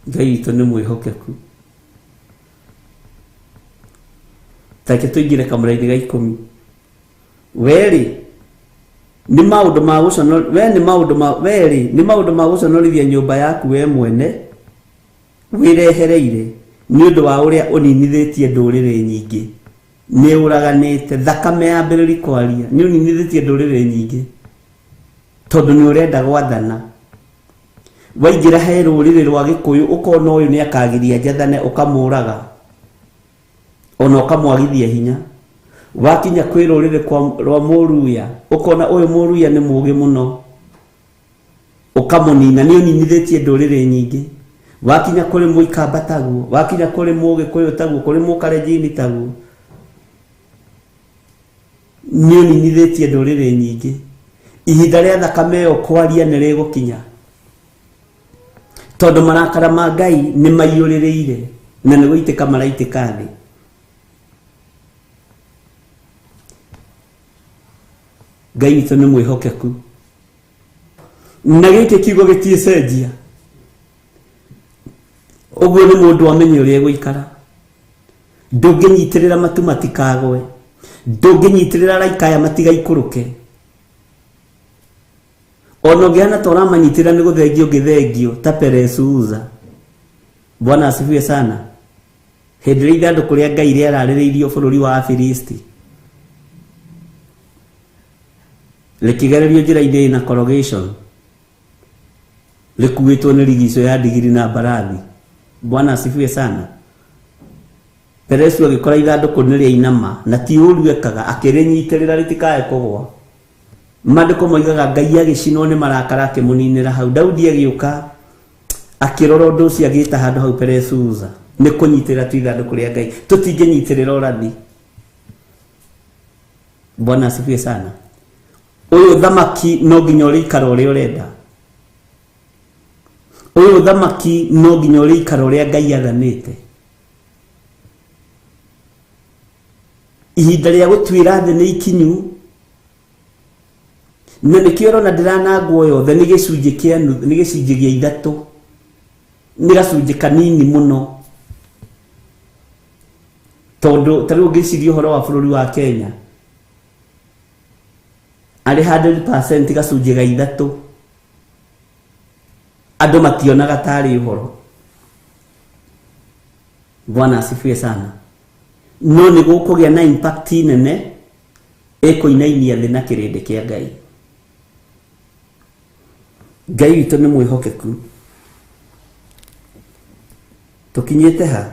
Ngai witũ nĩ mwĩhokeku. Take tũingĩre kamũra-inĩ ga ikũmi. Werĩ nĩ maũndũ ma gũconor we nĩ maũndũ ma werĩ nĩ maũndũ ma gũconorithia nyũmba yaku we mwene wĩrehereire nĩ ũndũ wa ũrĩa ũninithĩtie ndũrĩrĩ nyingĩ nĩ ũraganĩte thakame yambĩrĩri kwaria nĩ ũninithĩtie ndũrĩrĩ nyingĩ tondũ nĩ ũrenda gwathana waingĩra he rũrĩrĩ rwa gĩkũyũ ũkona ũyũ nĩ akagiria njathane ũkamũraga ona ũkamwagithia hinya wakinya kwĩ rũrĩrĩ rwa mũruya ũkona ũyũ mũruya nĩ mũũgĩ mũno ũkamũnina nĩ ũninithĩtie ndũrĩrĩ nyingĩ wakinya kũrĩ mũikamba taguo wakinya kũrĩ mũgĩkũyũ taguo kũrĩ mũkarenjini taguo nĩ ũninithĩtie ndũrĩrĩ nyingĩ ihinda rĩa thakame ĩyo kwaria nĩ rĩgũkinya tondũ marakara ma Ngai nĩ maiyũrĩrĩire na nĩ gũitĩka maraitĩka thĩ. Ngai witũ nĩ mwĩhokeku na gĩkĩ kiugo gĩtiĩcenjia ũguo nĩ mũndũ amenye ũrĩa egũikara ndũngĩnyitĩrĩra matu matikagwe ndũngĩnyitĩrĩra araika aya matigaikũrũke ona ũngĩhana ta ũramanyitĩrĩra nĩ gũthengio ũngĩthengio ta Peresuza. Bwana asifiwe sana. Hĩndĩ ĩrĩa ithandũkũ rĩa Ngai rĩararĩrĩirio bũrũri wa Afilisti rĩkĩgererio njĩra-inĩ ĩna corrugation rĩkuĩtwo nĩ rigico ya ndigiri na mbarathi. Bwana asifiwe sana. Peresu agĩkora ithandũkũ nĩ rĩainama na ti ũru ekaga akĩrĩnyitĩrĩra rĩtikae kũgwa. Maandĩko moigaga Ngai agĩcinwo nĩ marakara akĩmũninĩra hau. Daudi agĩũka akĩrora ũndũ ũcio agĩta handũ hau Peresuza nĩ kũnyitĩrĩra tu ithandũkũ rĩa Ngai tũtingĩnyitĩrĩra ũrathi. Bwana asifiwe sana. Ũyũ thamaki no nginya ũrĩikara ũrĩa ũrenda. Ũyũ thamaki no nginya ũrĩikara ũrĩa Ngai athanĩte. Ihinda rĩa gũtuĩra thĩ nĩ ikinyu na nĩkĩo ũrona ndĩranangwo yothe nĩ gĩcunjĩ kĩa nuthu nĩ gĩcunjĩ gĩa ithatũ nĩ gacunjĩ kanini mũno tondũ ta rĩu ũngĩciria ũhoro wa bũrũri wa Kenya arĩ 100% gacunjĩ ga ithatũ andũ mationaga tarĩ ũhoro. Bwana asifiwe sana. No nĩ gũkũgĩa na impact nene ĩkũinainia thĩ na kĩrĩndĩ kĩa Ngai. Ngai witũ nĩ mwĩhokeku. Tũkinyĩte ha?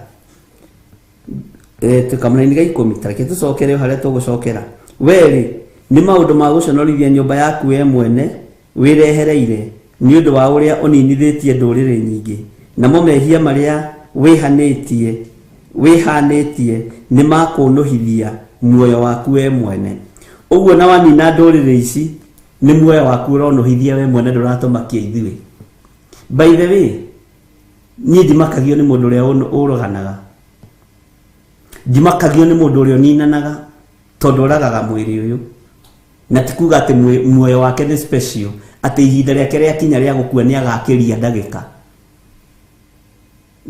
E, kamũraini ga ikũmi ta reke tũcokere o harĩa tũgũcokera. Werĩ nĩ maũndũ ma gũconorithia nyũmba yaku we mwene wĩrehereire nĩ ũndũ wa ũrĩa ũninithĩtie ndũrĩrĩ nyingĩ namo mehia marĩa wĩhanĩtie wĩhanĩtie nĩ makũnũhithia muoyo waku we mwene ũguo na wanina ndũrĩrĩ ici nĩ muoyo waku ũronũhithia we mwene ndũratũmakia ithuĩ. By the way, niĩ ndimakagio nĩ mũndũ ũrĩa ũroganaga ndimakagio nĩ mũndũ ũrĩa ũninanaga tondũ ũragaga mwĩrĩ ũyũ na ti kuga atĩ muoyo wake nĩ special atĩ ihinda rĩake rĩakinya rĩa gũkua nĩ agakĩria ndagĩka.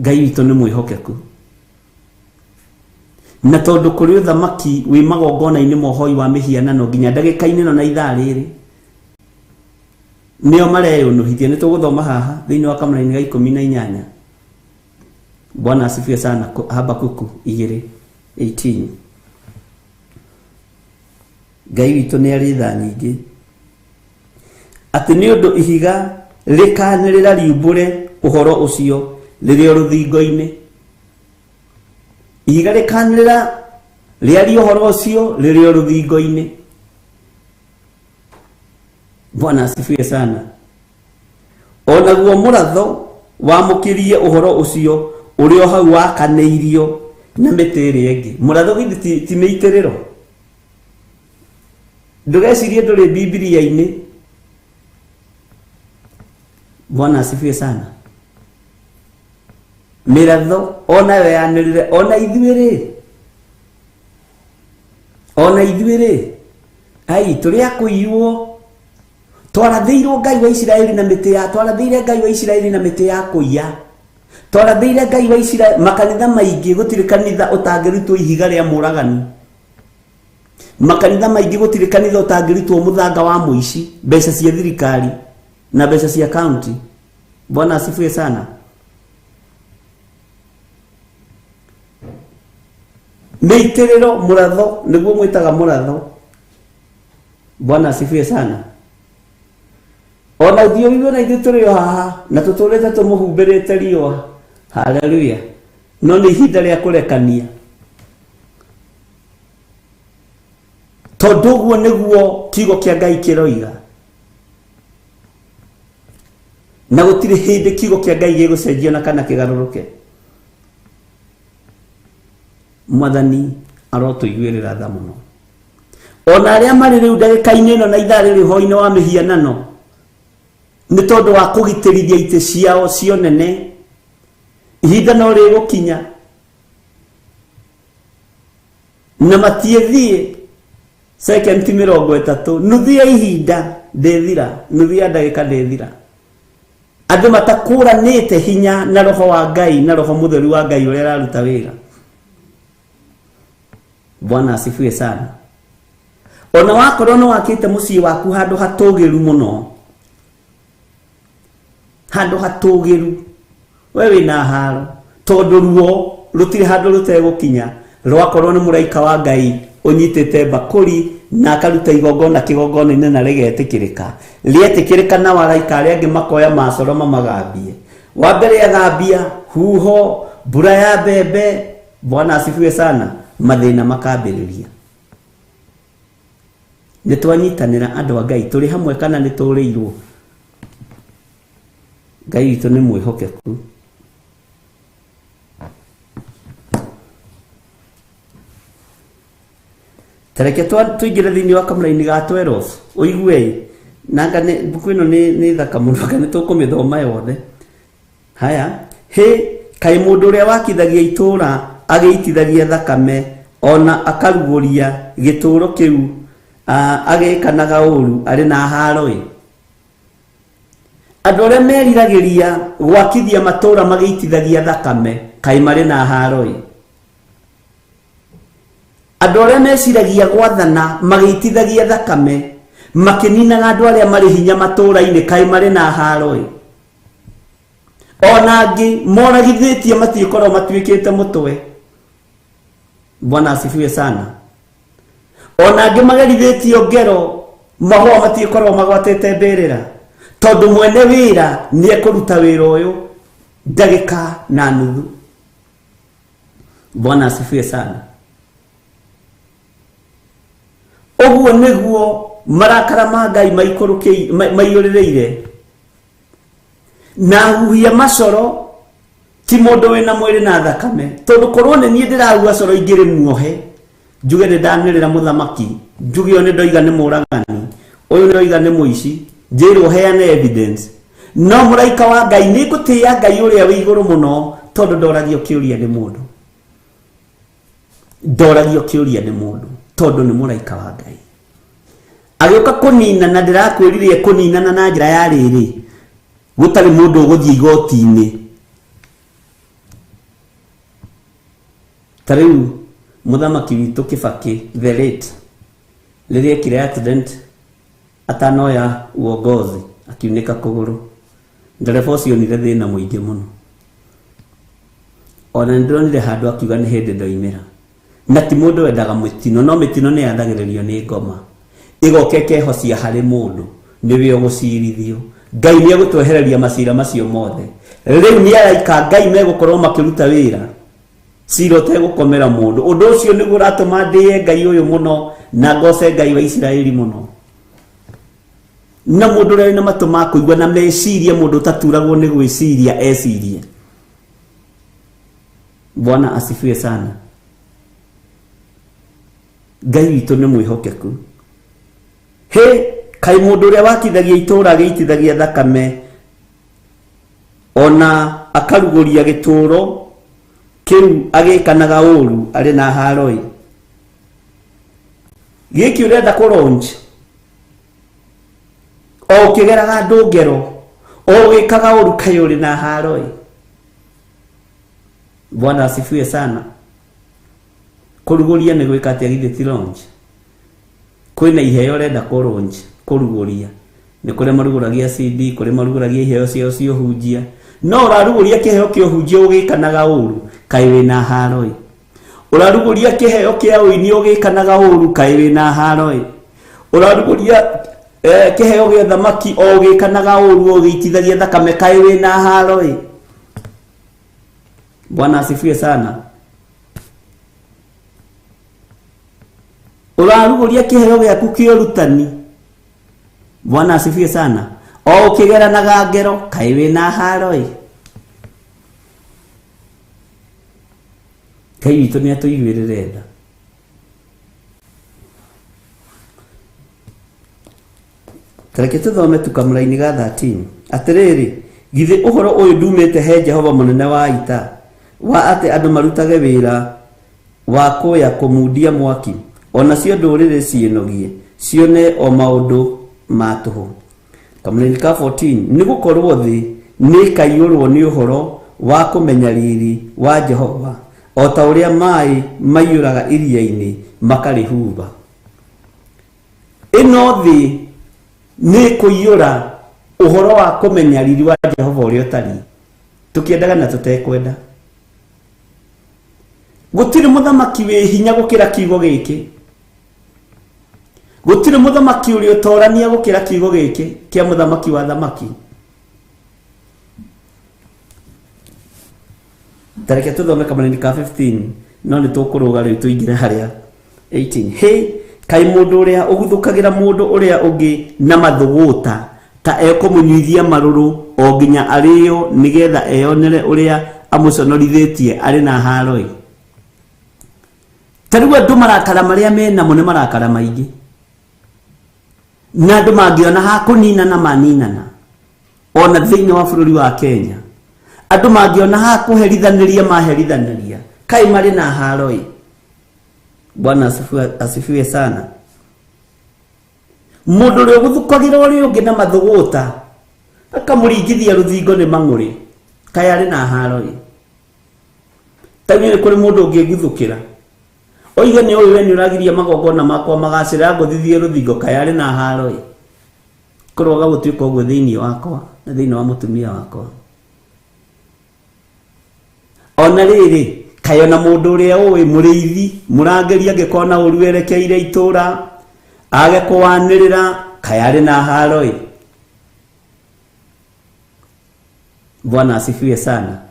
Ngai witũ nĩ mwĩhokeku na tondũ kũrĩ ũthamaki wĩ magongona-inĩ ma ũhoi wa mĩhianano nginya ndagĩka-inĩ ĩno na ithaa rĩrĩ nĩo mareyũnũhithia. Nĩ tũgũthoma haha thĩinĩ wa kamũraini ga ikũmi na inyanya. Bwana asifiwe sana. Habakuku 2:18. Ngai witũ nĩ arĩ tha nyingĩ atĩ nĩ ũndũ ihiga rĩkanĩrĩra riumbũre ũhoro ũcio rĩrĩ o rũthingo-inĩ ihiga rĩkanĩrĩra rĩarie ũhoro ũcio rĩrĩ o rũthingo-inĩ. Bwana asifiwe sana. Onaguo mũratho wamũkĩrie ũhoro ũcio Ũrĩ o hau wakanĩirio na mĩtĩ ĩrĩa ĩngĩ. Mũratho githĩ ti mĩitĩrĩro? Ndũgecirie ndũrĩ Bibilia-inĩ. Bwana asifiwe sana. Mĩratho onayo yanĩrĩre ona ithuĩ rĩ, ona ithuĩ rĩ, ai tũrĩ a kũiywo. Twarathĩirwo Ngai wa Isiraeli na mĩtĩ ya, twarathĩire Ngai wa Isiraeli na mĩtĩ ya kũiya. Twarathĩire Ngai wa Isiraeli, makanitha maingĩ gũtirĩ kanitha ũtangĩrutwo ihiga rĩa mũragani. Makanitha maingĩ gũtirĩ kanitha ũtangĩrutwo mũthanga wa mũici, mbeca cia thirikari na mbeca cia county. Bwana asifiwe sana. Mĩitĩrĩro mũratho nĩguo mwĩtaga mũratho. Bwana asifiwe sana. Ona ithuĩ ithuĩ na ithuĩ tũrĩ o haha na tũtũrĩte tũmũhumbĩrĩte riũa. Haleluya. No nĩ ihinda rĩa kũrekania. Tondũ ũguo nĩguo kiugo kĩa Ngai kĩroiga. Na gũtirĩ hĩndĩ kiugo kĩa Ngai gĩgũcenjio na kana kĩgarũrũke. Mwathani arotũiguĩrĩra tha mũno. Ona arĩa marĩ rĩu ndagĩka-inĩ ĩno na ithaa rĩrĩ ũhoro-inĩ wa mĩhianano nĩ tondũ wa kũgitĩrithia itĩ ciao cio nene, ihinda no rĩgũkinya na matiĩthiĩ second mĩrongo ĩtatũ, nuthu ya ihinda ndĩthira, nuthu ya ndagĩka ndĩthira. Andũ matakũranĩte hinya na roho wa Ngai na roho mũtheru wa Ngai ũrĩa araruta wĩra. Bwana asifiwe sana. Ona wakorwo nĩ wakĩte mũciĩ waku handũ hatũgĩru mũno, handũ hatũgĩru, we wĩna haro, tondũ ruo rũtirĩ handũ rũtegũkinya. Rwakorwo nĩ mũraika wa Ngai ũnyitĩte mbakũri na akaruta igongona kĩgongona-inĩ na rĩgetĩkĩrĩka. Rĩetĩkĩrĩka na araika arĩa angĩ makoya macoro mamagambie. Wa mbere agambia huho, mbura ya mbembe. Bwana asifiwe sana. Mathĩna makambĩrĩria. Nĩ twanyitanĩra andũ a Ngai, tũrĩ hamwe kana nĩ tũrĩirwo? Ngai witũ nĩ mwĩhokeku. Tareke tũingĩre thĩinĩ wa kamũraini ga 12 ũigue nanga nĩ mbuku ĩno nĩ thaka mũno, anga nĩ tũkũmĩthoma yothe. Haya, hĩ kaĩ mũndũ ũrĩa wakithagia itũũra agĩitithagia thakame ona akarugũria gĩtũũro kĩu agĩkanaga ũũru arĩ na haro-ĩ. Andũ arĩa meriragĩria gwakithia matũũra magĩitithagia thakame kaĩ marĩ na haro-ĩ. Andũ arĩa meciragia gwathana magĩitithagia thakame makĩninaga andũ arĩa marĩ hinya matũũra-inĩ kaĩ marĩ na haro-ĩ. Ona angĩ moragithĩtie matiĩkorwo matuĩkĩte mũtwe. Bwana asifiwe sana. Ona angĩ magerithĩtio ngero mahũa matiĩkorwo magwatĩte mbĩrĩra, tondũ mwene wĩra nĩ ekũruta wĩra ũyũ ndagĩka na nuthu. Bwana asifiwe sana. Ũguo nĩguo marakara ma Ngai maiyũrĩrĩire na huhia macoro ti mũndũ wĩna mwĩrĩ na thakame, tondũ korwo nĩ niĩ ndĩrahua coro ingĩrĩ muohe njuge nĩ ndanĩrĩra mũthamaki, njuge ũyũ nĩ ndoiga nĩ mũragani, ũyũ nĩ ndoiga nĩ mũici, njĩrwo heane evidence. No mũraika wa Ngai, nĩ ngũtĩĩa Ngai ũrĩa wĩ igũrũ mũno, tondũ ndoragio kĩũria nĩ mũndũ. Ndoragio kĩũria nĩ mũndũ, tondũ nĩ mũraika wa Ngai. Agĩũka kũnina, na ndĩrakwĩrire ekũninana na njĩra ya rĩrĩ, gũtarĩ mũndũ ũgũthiĩ igoti-inĩ. Ta rĩu mũthamaki witũ Kibaki the late, rĩrĩa ekire accident atanoya uongozi, akiunĩka kũgũrũ, ndereba ũcio onire thĩna mũingĩ mũno. Ona nĩndĩronire handũ akiuga nĩ hĩndĩ ndoimĩra. Na ti mũndũ wendaga mĩtino, no mĩtino nĩ yathagĩrĩrio nĩ ngoma. Ĩgoka ĩkehocia harĩ mũndũ, nĩwe ũgũcirithio. Ngai nĩ egũtwehereria macira macio mothe. Rĩu nĩ araika Ngai megũkorwo makĩruta wĩra, cira ũtegũkomera mũndũ. Ũndũ ũcio nĩguo ũratũma ndĩe Ngai ũyũ mũno na ngoce Ngai wa Isiraeli mũno. Na mũndũ ũrĩa wĩna matũ ma kũigua na meciria, mũndũ ũtaturagwo nĩ gwĩciria ecirie. Bwana asifiwe sana. Ngai witũ nĩ mwĩhokeku. Hĩ, kaĩ mũndũ ũrĩa wakithagia itũũra agĩitithagia thakame ona akarugũria gĩtũũro kĩu agĩkanaga ũũru arĩ na haro-ĩ. Gĩkĩ ũrenda kũ launch o ũkĩgeraga andũ ngero o ũgĩkaga ũũru kaĩ ũrĩ na haro-ĩ. Bwana asifiwe sana. Kũrugũria nĩ gwĩka atĩa githĩ ti launch? Kwĩna iheo ũrenda kũ launch, kũrugũria. Nĩ kũrĩa marugũragia CD, kũrĩ marugũragia iheo ciao cia ũhunjia. No ũrarugũria kĩheo kĩa ũhunjia ũgĩkanaga ũũru, kaĩ wĩna haro-ĩ. Ũrarugũria kĩheo kĩa ũini ũgĩkanaga ũũru, kaĩ wĩna haro-ĩ. Ũrarugũria kĩheo gĩa thamaki o ũgĩkanaga ũũru ũgĩitithagia thakame, kaĩ wĩna haro-ĩ. Bwana asifiwe sana. Ũrarugũria kĩheo gĩaku kĩa ũrutani. Bwana asifiwe sana. O ũkĩgeranaga ngero, kaĩ wĩna haro-ĩ. Ngai witũ nĩ atũiguĩrĩre tha. Tareke tũthome tu kamũraini ga 13. Atĩrĩrĩ, githĩ ũhoro ũyũ ndumĩte he Jehova mũnene wa ita, wa atĩ andũ marutage wĩra wa kũya kũmundia mwaki, o nacio ndũrĩrĩ ciĩnogie, cione o maũndũ ma tũhũ. Kamũraini ka 14. Nĩ gũkorwo thĩ nĩĩkaiyũrwo nĩ ũhoro wa kũmenya riri wa Jehova, o ta ũrĩa maĩ maiyũraga iria-inĩ makarĩhuba. Ĩno thĩ nĩ kũiyũra ũhoro wa kũmenya riri wa Jehova ũrĩa ũtariĩ, tũkĩendaga na tũtekwenda. Gũtirĩ mũthamaki wĩ hinya gũkĩra kiugo gĩkĩ. Gũtirĩ mũthamaki ũrĩ ũtorania gũkĩra kiugo gĩkĩ kĩa mũthamaki wa thamaki. Tareke tũthome kamũraini ka 15, no nĩ tũkũrũga rĩu tũingĩre harĩa 18. Hĩ, kaĩ mũndũ ũrĩa ũguthũkagĩra mũndũ ũrĩa ũngĩ na mathũgũta ta ekũmũnyuithia marũrũ o nginya arĩo nĩgetha eyonere ũrĩa amũconorithĩtie arĩ na haro-ĩ. Ta rĩu andũ marakara marĩa menamo nĩ marakara maingĩ, na andũ mangĩona ha kũninana maninana. Ona thĩinĩ wa bũrũri wa Kenya andũ mangĩona ha kũherithanĩria maherithanĩria, kaĩ marĩ na haro-ĩ. Bwana asifiwe sana. Mũndũ ũrĩa ũguthũkagĩra ũrĩa ũngĩ na mathũgũta akamũringithia rũthingo nĩ mang'ũrĩ, kaĩ arĩ na haro-ĩ. Ta niĩ nĩ kũrĩ mũndũ ũngĩnguthũkĩra oige nĩ ũĩ we nĩ ũragiria magongona makwa magacĩra ngũthithie rũthingo, kaĩ arĩ na haro-ĩ. Kũroga gũtuĩka ũguo thĩinĩ wakwa na thĩinĩ wa mũtumia wakwa. Ona rĩrĩ, kaĩ ona mũndũ ũrĩa ũĩ mũrĩithi mũrangĩri angĩkorwo na ũru erekeire itũũra age kũwanĩrĩra, kaĩ arĩ na haro-ĩ. Bwana asifiwe sana.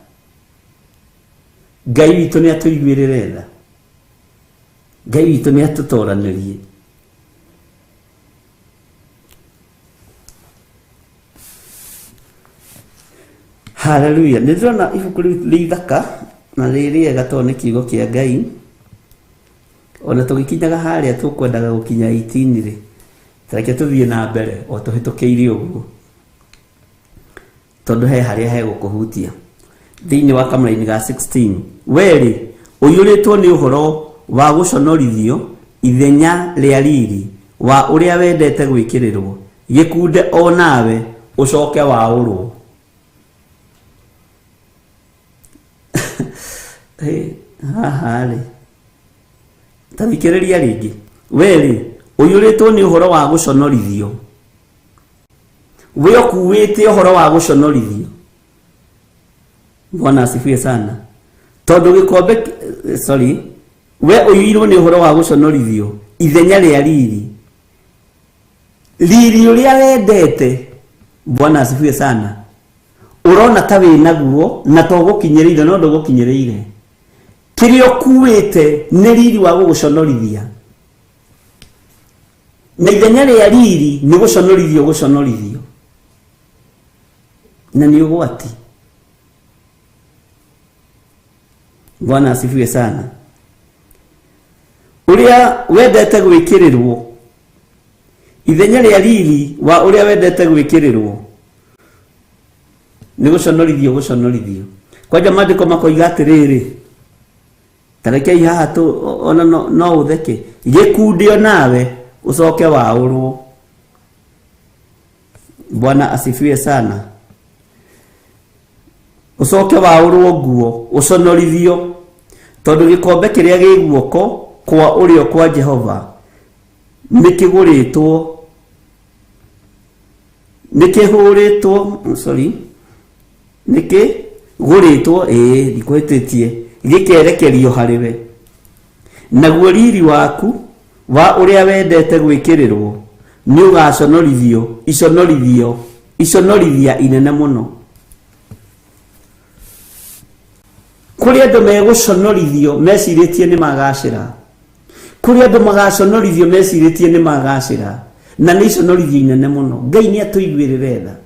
Ngai witũ nĩ atũiguĩrĩre tha. Ngai witũ nĩ atũtoranĩrie. Haleluya. Nĩ ndĩrona ibuku rĩu rĩ ithaka na rĩ rĩega tondũ nĩ kiugo kĩa Ngai. Ona tũgĩkinyaga harĩa tũkwendaga gũkinya 18 rĩ, tareke tũthiĩ na mbere o tũhĩtũkĩire ũguo, tondũ he harĩa hegũkũhutia. Thĩinĩ wa kamũraini ga 16, we-rĩ ũiyũrĩtwo nĩ ũhoro wa gũconorithio ithenya rĩa riri wa ũrĩa wendete gwĩkĩrĩrwo, gĩkunde o nawe ũcoke waũrwo. Haha rĩ, ta thikĩrĩria rĩngĩ. We-rĩ ũiyũrĩtwo nĩ ũhoro wa gũconorithio, we ũkuĩte ũhoro wa gũconorithio. Bwana asifiwe sana. Tondũ gĩkombe, sorry, we ũiyũirwo nĩ ũhoro wa gũconorithio ithenya rĩa riri, riri ũrĩa wendete. Bwana asifiwe sana. Ũrona ta wĩ naguo na to gũkinyĩrĩire, no ndũgũkinyĩrĩire. Kĩrĩa ũkuĩte nĩ riri wa gũgũconorithia, na ithenya rĩa riri nĩ gũconorithio gũconorithio, na nĩ ũgwati. Bwana asifiwe sana. Uria wendete gwikirirwo ithenya ria riri wa uria wendete gwikirirwo ni guconorithio guconorithio. Kwanja maandiko makoiga atiriri, tarekei haha tu ona no utheke gikundio nawe ucoke waurwo. Bwana asifiwe sana. Ucoke waurwo nguo uconorithio, tondu gikombe kiria gi guoko kwa urio kwa Jehova nikiguritwo nikihuritwo sorry nikiguritwo ndikuhititie gikerekerio hariwe, naguo riri waku wa uria wendete gwikirirwo ni ugaconorithio iconorithio iconorithia inene muno. Kuri andu meguconorithio meciritie ni magacira, kuri andu magaconorithio meciritie ni magacira, na ni iconorithio inene muno. Ngai ni atuiguirire tha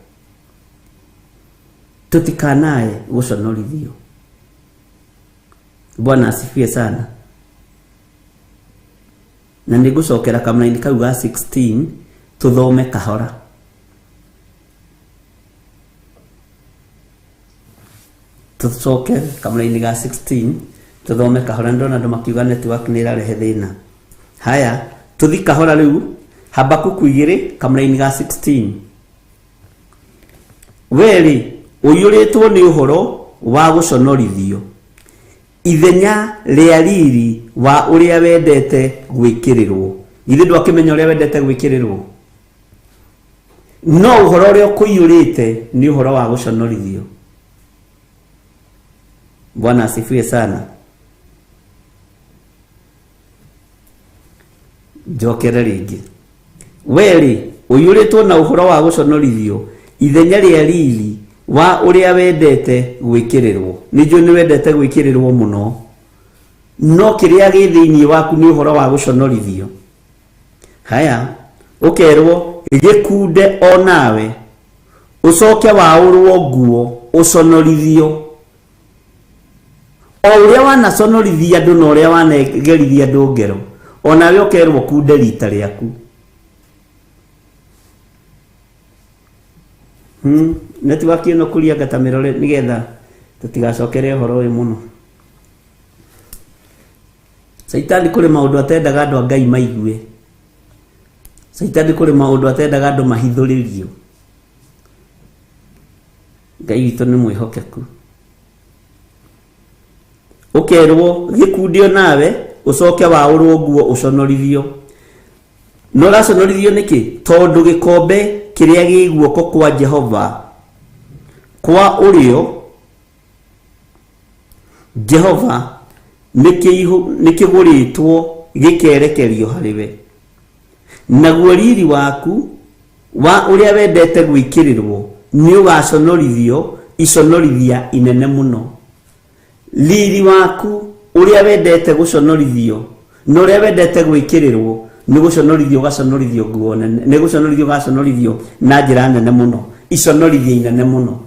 tutikanae guconorithio. Bwana asifiwe sana. Na nigucokera kamũraini kau ga 16 tuthome kahora. Tucoke kamũraini ga 16 tuthome kahora. Ndona andu makiuga network ni irarehe thina. Haya, tuthi kahora riu. Habakuku 2 kamũraini ga 16. Weri ũiyũrĩtwo nĩ ũhoro wa gũconorithio ithenya rĩa riri wa ũrĩa wendete gwĩkĩrĩrwo. Githĩ ndwakĩmenya ũrĩa wendete gwĩkĩrĩrwo? No ũhoro ũrĩa ũkũiyũrĩte nĩ ũhoro wa gũconorithio. Bwana asifiwe sana. Njokere rĩngĩ. Weri ũiyũrĩtwo na ũhoro wa gũconorithio ithenya rĩa riri wa ũrĩa wendete gwĩkĩrĩrwo. Nĩ njũĩ nĩ wendete gwĩkĩrĩrwo mũno, no kĩrĩa gĩ thĩinĩ waku nĩ ũhoro wa gũconorithio. Haya, ũkerwo gĩkunde o nawe ũcoke waũrwo nguo ũconorithio. O ũrĩa wanaconorithia andũ na ũrĩa wanegerithia andũ ngero, o nawe ũkerwo kunde rita rĩaku. Network ĩno kũria ngata mĩrore nigetha tutigacokere ũhoro ũyũ mũno. Caitani kũrĩ maũndũ atendaga andũ a Ngai maigue. Caitani kũrĩ maũndũ atendaga andũ mahithũrĩrio. Ngai witũ nĩ mwĩhokeku. Ũkerwo gĩkundio nawe ũcoke waũrwo nguo ũconorithio. No ũraconorithio nĩkĩ? Tondũ gĩkombe kĩrĩa gĩ guoko kwa Jehova kwa ũrĩo Jehova nĩkĩgũrĩtwo gĩkerekerio harĩwe, naguo riri waku wa ũrĩa wendete gwĩkĩrĩrwo nĩ ũgaconorithio iconorithia inene mũno. Riri waku ũrĩa wendete gũconorithio na ũrĩa wendete gwĩkĩrĩrwo nĩ gũconorithio ũgaconorithio nguo nene, nĩ gũconorithio ũgaconorithio na njĩra nene mũno, iconorithia inene mũno.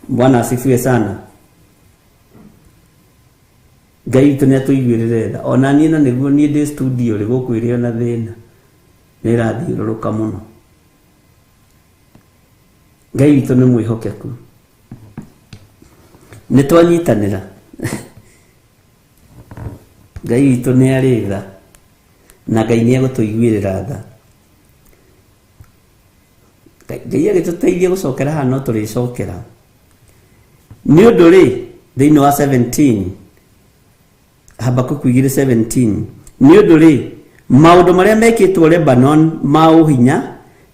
Bwana asifiwe sana. Ngai witũ nĩ atũiguĩrĩre tha. Ona niĩ na nĩguo niĩ ndĩ studio rĩ gũkũ ĩrĩ ona thĩna nĩ ĩrathiũrũrũka mũno. Ngai witũ nĩ mwĩhokeku. Nĩ twanyitanĩra. Ngai witũ nĩ arĩ tha na Ngai nĩ egũtũiguĩrĩra tha. Ngai agĩtũteithia gũcokera haha no tũrĩcokera. Nĩ ũndũ rĩ thĩinĩ wa 17 Habakuku 2:17, nĩ ũndũ rĩ maũndũ marĩa mekĩtwo Lebanon ma ũhinya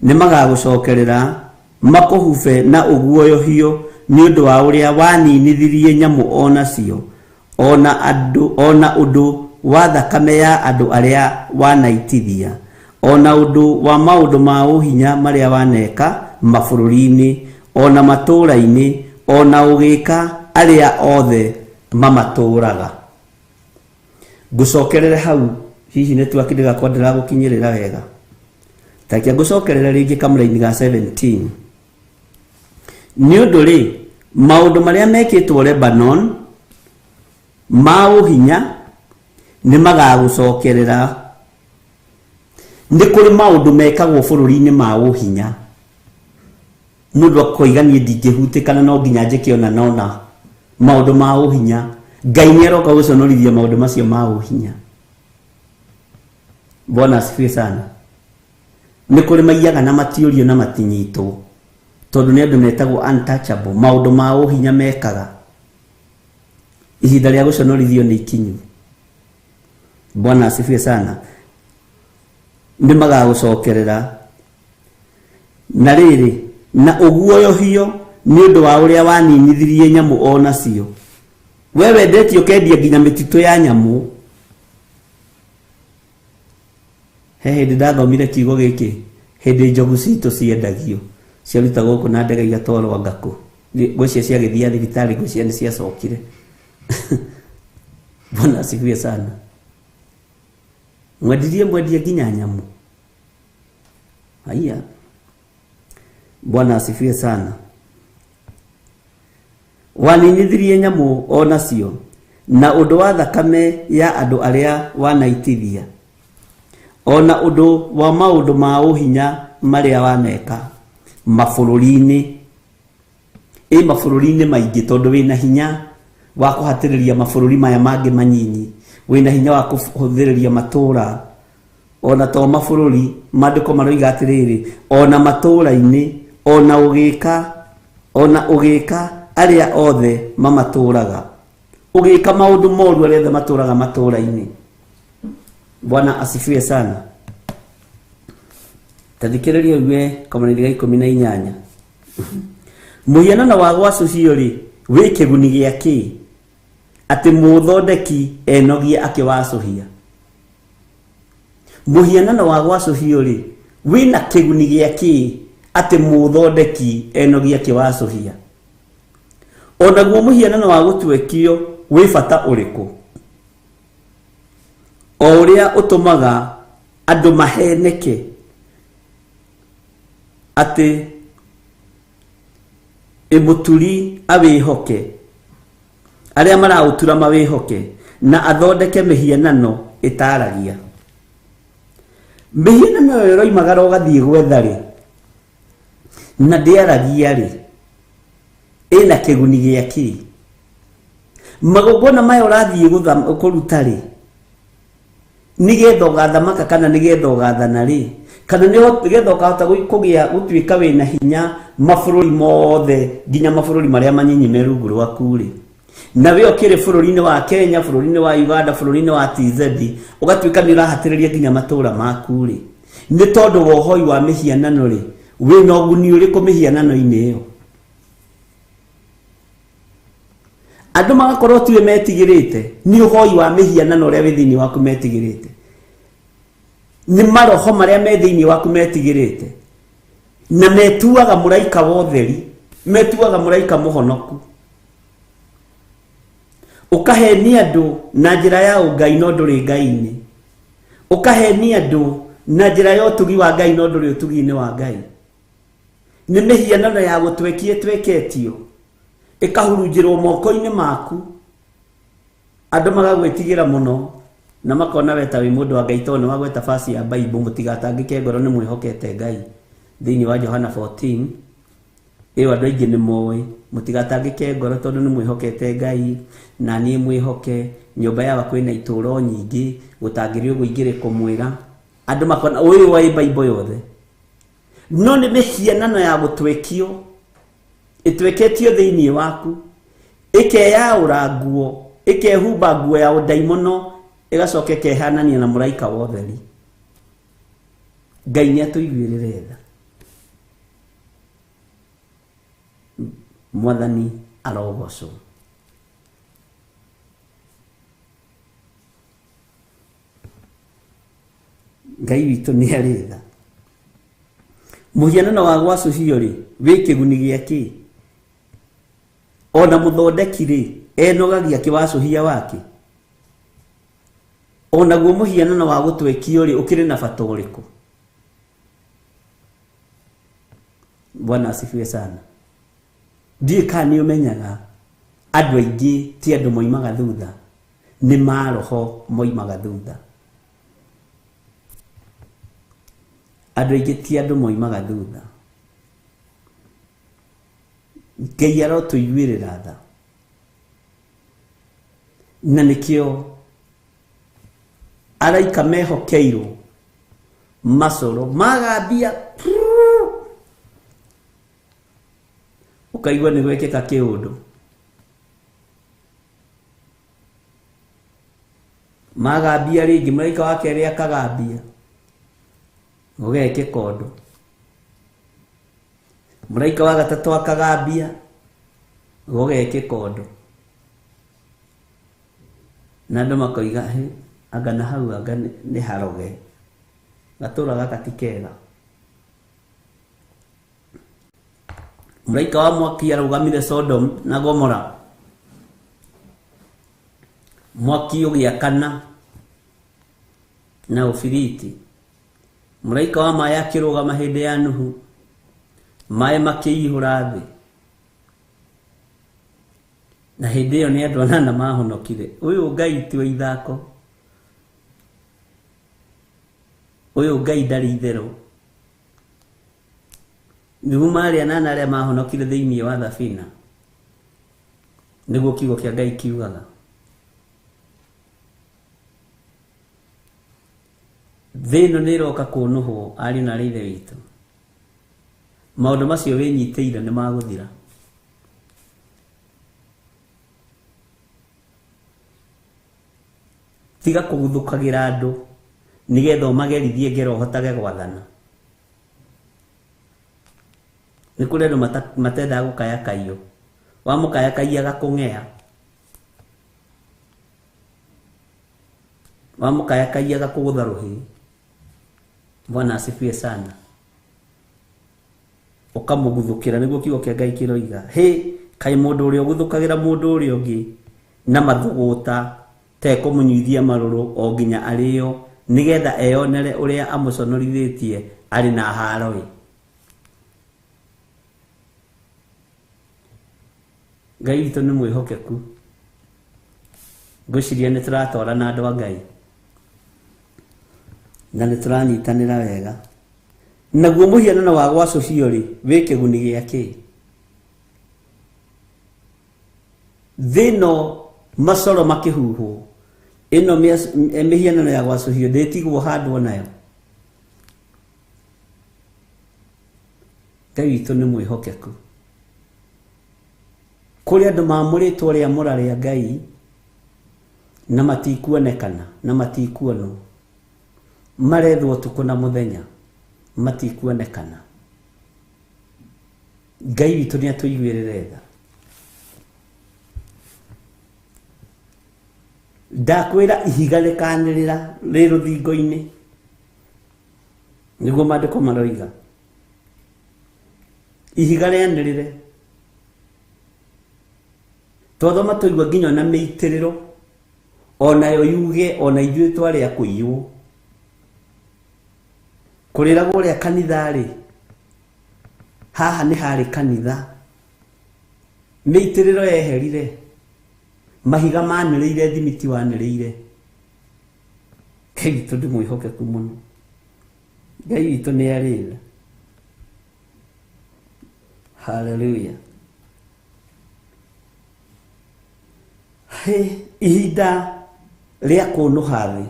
nĩ magagũcokerera makũhube na ũguoyohio nĩ ũndũ wa ũrĩa waninithirie nyamũ o nacio ona andũ ona ũndũ wa thakame ya andũ arĩa wanaitithia ona ũndũ wa maũndũ ma ũhinya marĩa waneka mabũrũri-inĩ ona matũũra-inĩ ona ũgĩka arĩa othe mamatũũraga. Ngũcokerere hau hihi network ndĩgakorwo ndĩragũkinyĩrĩra wega. Takia ngũcokerere rĩngĩ kamũraini ga 17. Nĩ ũndũ rĩ maũndũ marĩa mekĩtwo Lebanon Ma ũhinya nĩ magagũcokerera. Nĩ kũrĩ maũndũ mekagwo bũrũri-inĩ ma ũhinya. Mũndũ akoiga niĩ ndingĩhutĩkana no nginya njĩke ona nona maũndũ ma ũhinya. Ngai nĩ aroka gũconorithia maũndũ macio ma ũhinya. Bwana asifiwe sana. Nĩ kũrĩ maiyaga na matiũrio na matinyitwo tondũ nĩ andũ metagwo untouchable. Maũndũ ma ũhinya mekaga. Ihinda rĩa gũconorithio nĩ ikinyu. Bwana asifiwe sana. Nĩ magagũcokerera. Na rĩrĩ, na ũguoyohio nĩ ũndũ wa ũrĩa waninithirie nyamũ o nacio. We wendetie ũkendia nginya mĩtitũ ya nyamũ. He hĩndĩ ndathomire kiugo gĩkĩ, hĩndĩ njogu citũ ciendagio, ciarutagwo gũkũ na ndege igatwarwo anga kũ. Ngwĩciria ciagĩthiaga thibitarĩ, ngwĩciria nĩ ciacokire. Bwana asifiwe sana. Mwendirie mwendia nginya nyamũ. Haiya. Bwana asifiwe sana. Waninithirie nyamũ o nacio na ũndũ wa thakame ya andũ arĩa wanaitithia, ona ũndũ wa maũndũ ma ũhinya marĩa waneka mabũrũri-inĩ. Ĩ mabũrũri-inĩ maingĩ tondũ wĩna hinya wa kũhatĩrĩria mabũrũri maya mangĩ manyinyi, wĩna hinya wa kũhũthĩrĩria matũũra, ona to mabũrũri. Maandĩko maroiga atĩrĩrĩ, ona matũũra-inĩ, ona ũgĩka arĩa othe mamatũũraga, ũgĩka maũndũ moru arĩa othe matũũraga matũũra-inĩ. Bwana asifiwe sana. Tathikĩrĩria ũigue kamũnini ga 18. Mũhianano wa gwacũhio rĩ, wĩ kĩguni gĩa kĩ atĩ mũthondeki enogie akĩwacũhia? Mũhianano wa gwacũhio rĩ, wĩna kĩguni gĩa kĩ atĩ mũthondeki enogie akĩwacũhia? Onaguo mũhianano wa gũtwekio wĩ bata ũrĩkũ? O ũrĩa ũtũmaga andũ maheneke atĩ ĩmũturi awĩhoke, arĩa maraũtura mawĩhoke, na athondeke mĩhianano ĩtaragia. Mĩhianano ĩyo ĩroimagara ũgathiĩ gwetha rĩ, na ndĩaragia rĩ, ĩna kĩguni gĩa kĩ? Magongona maya ũrathiĩ kũruta rĩ, nĩgetha ũgathamaka kana nĩgetha ũgathana rĩ, kana nĩgetha ũkahota kũgĩa gũtuĩka wĩna hinya mabũrũri mothe nginya mabũrũri marĩa manyinyi me rungu rwaku rĩ, na we ũkĩrĩ bũrũri-inĩ wa Kenya, bũrũri-inĩ wa Uganda, bũrũri-inĩ wa TZ, ũgatuĩka nĩ ũrahatĩrĩria nginya matũũra maku rĩ, nĩ tondũ wa ũhoi wa mĩhianano rĩ, wĩna ũguni ũrĩkũ mĩhianano-inĩ ĩyo? Andũ magakorwo tiwe metigĩrĩte, nĩ ũhoi wa mĩhianano ũrĩa wĩ thĩinĩ waku metigĩrĩte, nĩ maroho marĩa me thĩinĩ waku metigĩrĩte, na metuaga mũraika wa ũtheri, metuaga mũraika mũhonoku. Ũkahenia andũ na njĩra ya ũngai no ndũrĩ Ngai-inĩ. Ũkahenia andũ na njĩra ya ũtugi wa Ngai no ndũrĩ ũtugi-inĩ wa Ngai. Nĩ mĩhianano ya gũtwekia ĩtweketio, ĩkahurunjĩrwo moko-inĩ maku, andũ magagwĩtigĩra mũno na makona we ta wĩ mũndũ wa Ngai tondũ nĩ wagweta basi ya Bible. Mũtigatangĩke ngoro, nĩ mwĩhokete Ngai. Thĩinĩ wa Johana 14 ĩyo andũ aingĩ nĩ moĩ, mũtigatangĩke ngoro tondũ nĩ mwĩhokete Ngai, na niĩ mwĩhoke. Nyũmba yawa kwĩna itũũro nyingĩ, gũtangĩrĩ ũguo ingĩrĩ kũmwĩra. Andũ makona ũyũ oĩ Bible yothe, no nĩ mĩhianano ya gũtwekio ĩtweketio thĩinĩ waku, ĩkeyaũra nguo, ĩkehumba nguo ya ũndaimono, ĩgacoka ĩkehanania na mũraika wa ũtheri. Ngai nĩ atũiguĩrĩre tha. Mwathani arogocwo. Ngai witũ nĩ arĩ tha. Mũhianano wa gwacũhio rĩ, wĩ kĩguni gĩa kĩ? Ona mũthondeki rĩ, enogagia akĩwacũhia wake? Onaguo mũhianano wa gũtwekio rĩ, ũkĩrĩ na bata ũrĩkũ? Bwana asifiwe sana. Ndiũĩ kana nĩ ũmenyaga andũ aingĩ ti andũ moimaga thutha. Nĩ maroho moimaga thutha. Andũ aingĩ ti andũ moimaga thutha. Ngai arotũiguĩrĩra tha. Na nĩkĩo araika mehokeirwo macoro magambia ũkaigua nĩ gwekĩka kĩũndũ. Magambia rĩngĩ mũraika wa kerĩ akagambia gũgekĩka ũndũ. Mũraika wa gatatũ akagambia gũgekĩka ũndũ. Na andũ makoiga "Hĩ, anga na hau anga nĩ haroge, gatũra gaka ti kega." Mũraika wa mwaki arũgamire Sodom na Gomora, mwaki ũgĩakana na ũbiriti. Mũraika wa maĩ akĩrũgama hĩndĩ ya Nuhu, maĩ makĩihũra thĩ. Na hĩndĩ ĩyo nĩ andũ anana mahonokire. Ũyũ Ngai ti wa ithako, ũyũ Ngai ndarĩ itherũ. Nĩguo marĩ anana arĩa mahonokire thĩinĩ wa thabina, nĩguo kiugo kĩa Ngai kiugaga. Thĩ ĩno nĩ ĩroka kũnũhwo, ariũ na aarĩ a Ithe witũ. Maũndũ macio wĩnyitĩire nĩ magũthira. Tiga kũguthũkagĩra andũ nĩgetha ũmagerithie ngero ũhotage gwathana. Nĩ kũrĩ andũ matendaga gũkayakaiyo. Wamũkayakaia agakũng'ea. Wamũkayakaia agakũgũtha rũhĩ. Bwana asifiwe sana. Ũkamũguthũkĩra nĩguo kiugo kĩa Ngai kĩroiga. Hĩ, kaĩ mũndũ ũrĩa ũguthũkagĩra mũndũ ũrĩa ũngĩ na mathũgũta tekũmũnyuithia marũrũ o nginya arĩo nĩgetha eyonere ũrĩa amũconorithĩtie arĩ na haro ĩ. Ngai witũ nĩ mwĩhokeku. Ngwĩciria nĩ tũratwarana andũ a Ngai na nĩ tũranyitanĩra wega. Naguo mũhianano wa gwacũhio rĩ wĩ kĩguni gĩa kĩ? Thĩ ĩno macoro makĩhuhwo, ĩno mĩhianano ya gwacũhio ndĩtigwo handũ onayo. Ngai witũ nĩ mwĩhokeku. Kũrĩ andũ maamũrĩtwo rĩamũra rĩa Ngai na matikuonekana na matikuonwo, marethwo ũtukũ na mũthenya matikuonekana. Ngai witũ nĩ atũiguĩrĩre tha. Ndakwĩra ihiga rĩkanĩrĩra rĩ rũthingo-inĩ, nĩguo maandĩko maroiga. Ihiga rĩanĩrĩre. Twathoma twaigua nginya ona mĩitĩrĩro onayo yuge ona ithuĩ twarĩ a kũiywo. Kũrĩragwo ũrĩa kanitha rĩ, haha nĩ harĩ kanitha. Mĩitĩrĩro yeherire, mahiga manĩrĩire, thimiti wanĩrĩire. Ngai witũ nĩ mwĩhokeku mũno. Ngai witũ nĩ arĩ tha. Hallelujah. Hĩ, ihinda rĩa kũnũha thĩ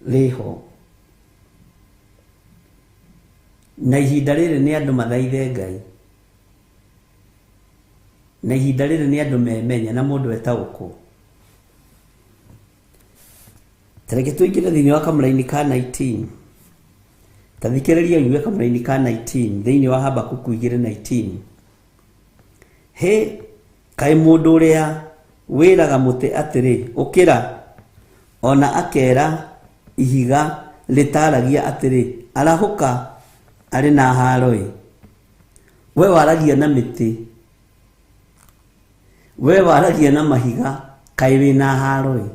rĩho, na ihinda rĩrĩ nĩ andũ mathaithe Ngai, na ihinda rĩrĩ nĩ andũ memenye na mũndũ etaũkwo. Ta reke tũingĩre thĩinĩ wa kamũraini ka 19. Ta thikĩrĩria ũigue kamũraini ka 19 thĩinĩ wa Habakuku 2:19. Hĩ, kaĩ mũndũ ũrĩa wĩraga mũtĩ atĩrĩ, ũkĩra, ona akera ihiga rĩtaragia atĩrĩ, arahũka, arĩ na haro ĩ. We waragia na mĩtĩ, we waragia na mahiga, kaĩ wĩna haro ĩ.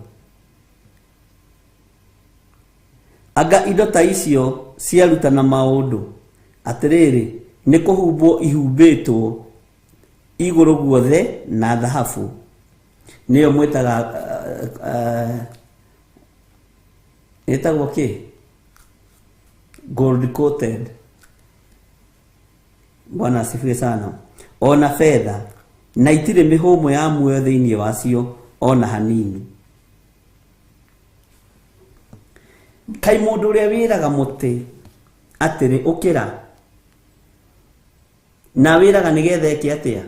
Anga indo ta icio ciarutana maũndũ, atĩrĩrĩ, nĩ kũhumbwo ihumbĩtwo igũrũ guothe na thahabu, Nĩyo mwĩtaga ĩtagwo kĩ? Gold coated. Bwana asifiwe sana. Ona fedha na itirĩ mĩhũmũ ya muoyo thĩinĩ wacio ona hanini. Kai mũndũ ũrĩa wĩraga mũtĩ atĩrĩ ũkĩra na wĩraga nĩgetha eke atĩa,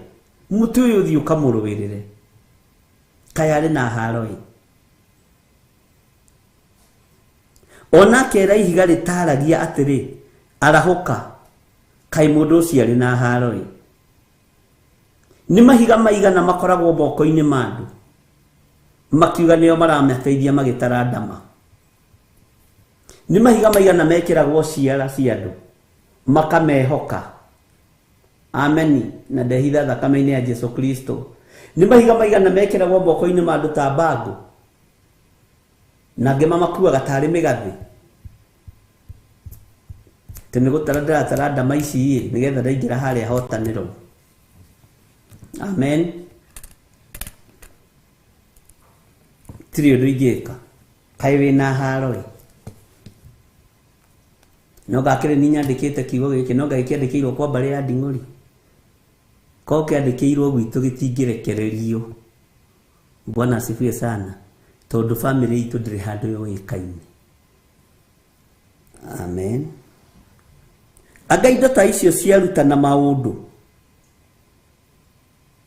mũtĩ ũyũ ũthiĩ ũkamũrũĩrĩre, kaĩ arĩ na haro ĩ. Ona akera ihiga rĩtaragia atĩrĩ arahũka, kaĩ mũndũ ũcio arĩ na haro ĩ. Nĩ mahiga maigana makoragwo moko-inĩ ma andũ makiuga nĩo maramateithia magĩtara ndama. Nĩ mahiga maigana mekĩragwo ciara cia andũ makamehoka. Ameni. Na ndehitha thakame-inĩ ya Jesu Kristo. Nĩ mahiga maigana mekĩragwo moko-inĩ ma andũ ta mbangũ na angĩ mamakuaga tarĩ mĩgathĩ. Atĩ nĩ gũtara ndĩratara ndama ici ĩ nĩgetha ndaingĩra harĩa hotanĩro. Amen. Tirĩ ũndũ ingĩka. Kaĩ wĩna haro ĩ. No ngakĩrĩ niĩ nyandĩkĩte kiugo gĩkĩ, no ngagĩkĩandĩkĩirwo kwa mbarĩ ya Nding'ũri. Korwo kĩandĩkĩirwo gwitũ gĩtingĩrekererio. Bwana asifiwe sana. Tondũ family itũ ndĩrĩ handũ yũĩkaine. Amen. Anga indo ta icio ciarutana maũndũ,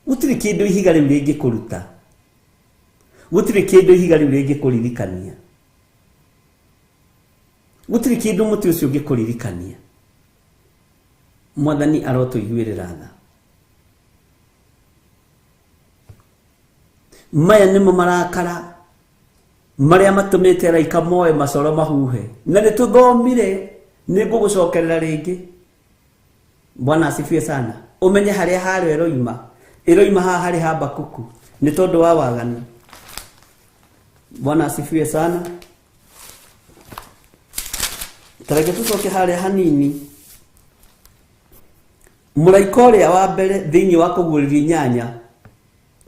gũtirĩ kĩndũ ihiga rĩu rĩngĩkũruta, gũtirĩ kĩndũ ihiga rĩu rĩngĩkũririkania, gũtirĩ kĩndũ mũtĩ ũcio ũngĩkũririkania. Mwathani arotũiguĩrĩra tha. Maya nĩmo marakara marĩa matũmĩte araika moe macoro mahuhe. Na nĩ tũthomire, nĩ ngũgũcokerera rĩngĩ. Bwana asifiwe sana. Ũmenye harĩa harĩa ĩroima. Ĩroima haha harĩ Habakuku nĩ tondũ wa waganu. Bwana asifiwe sana. Tareke tũcoke harĩa hanini. Mũraika ũrĩa wa mbere thĩinĩ wa kũguũrĩrio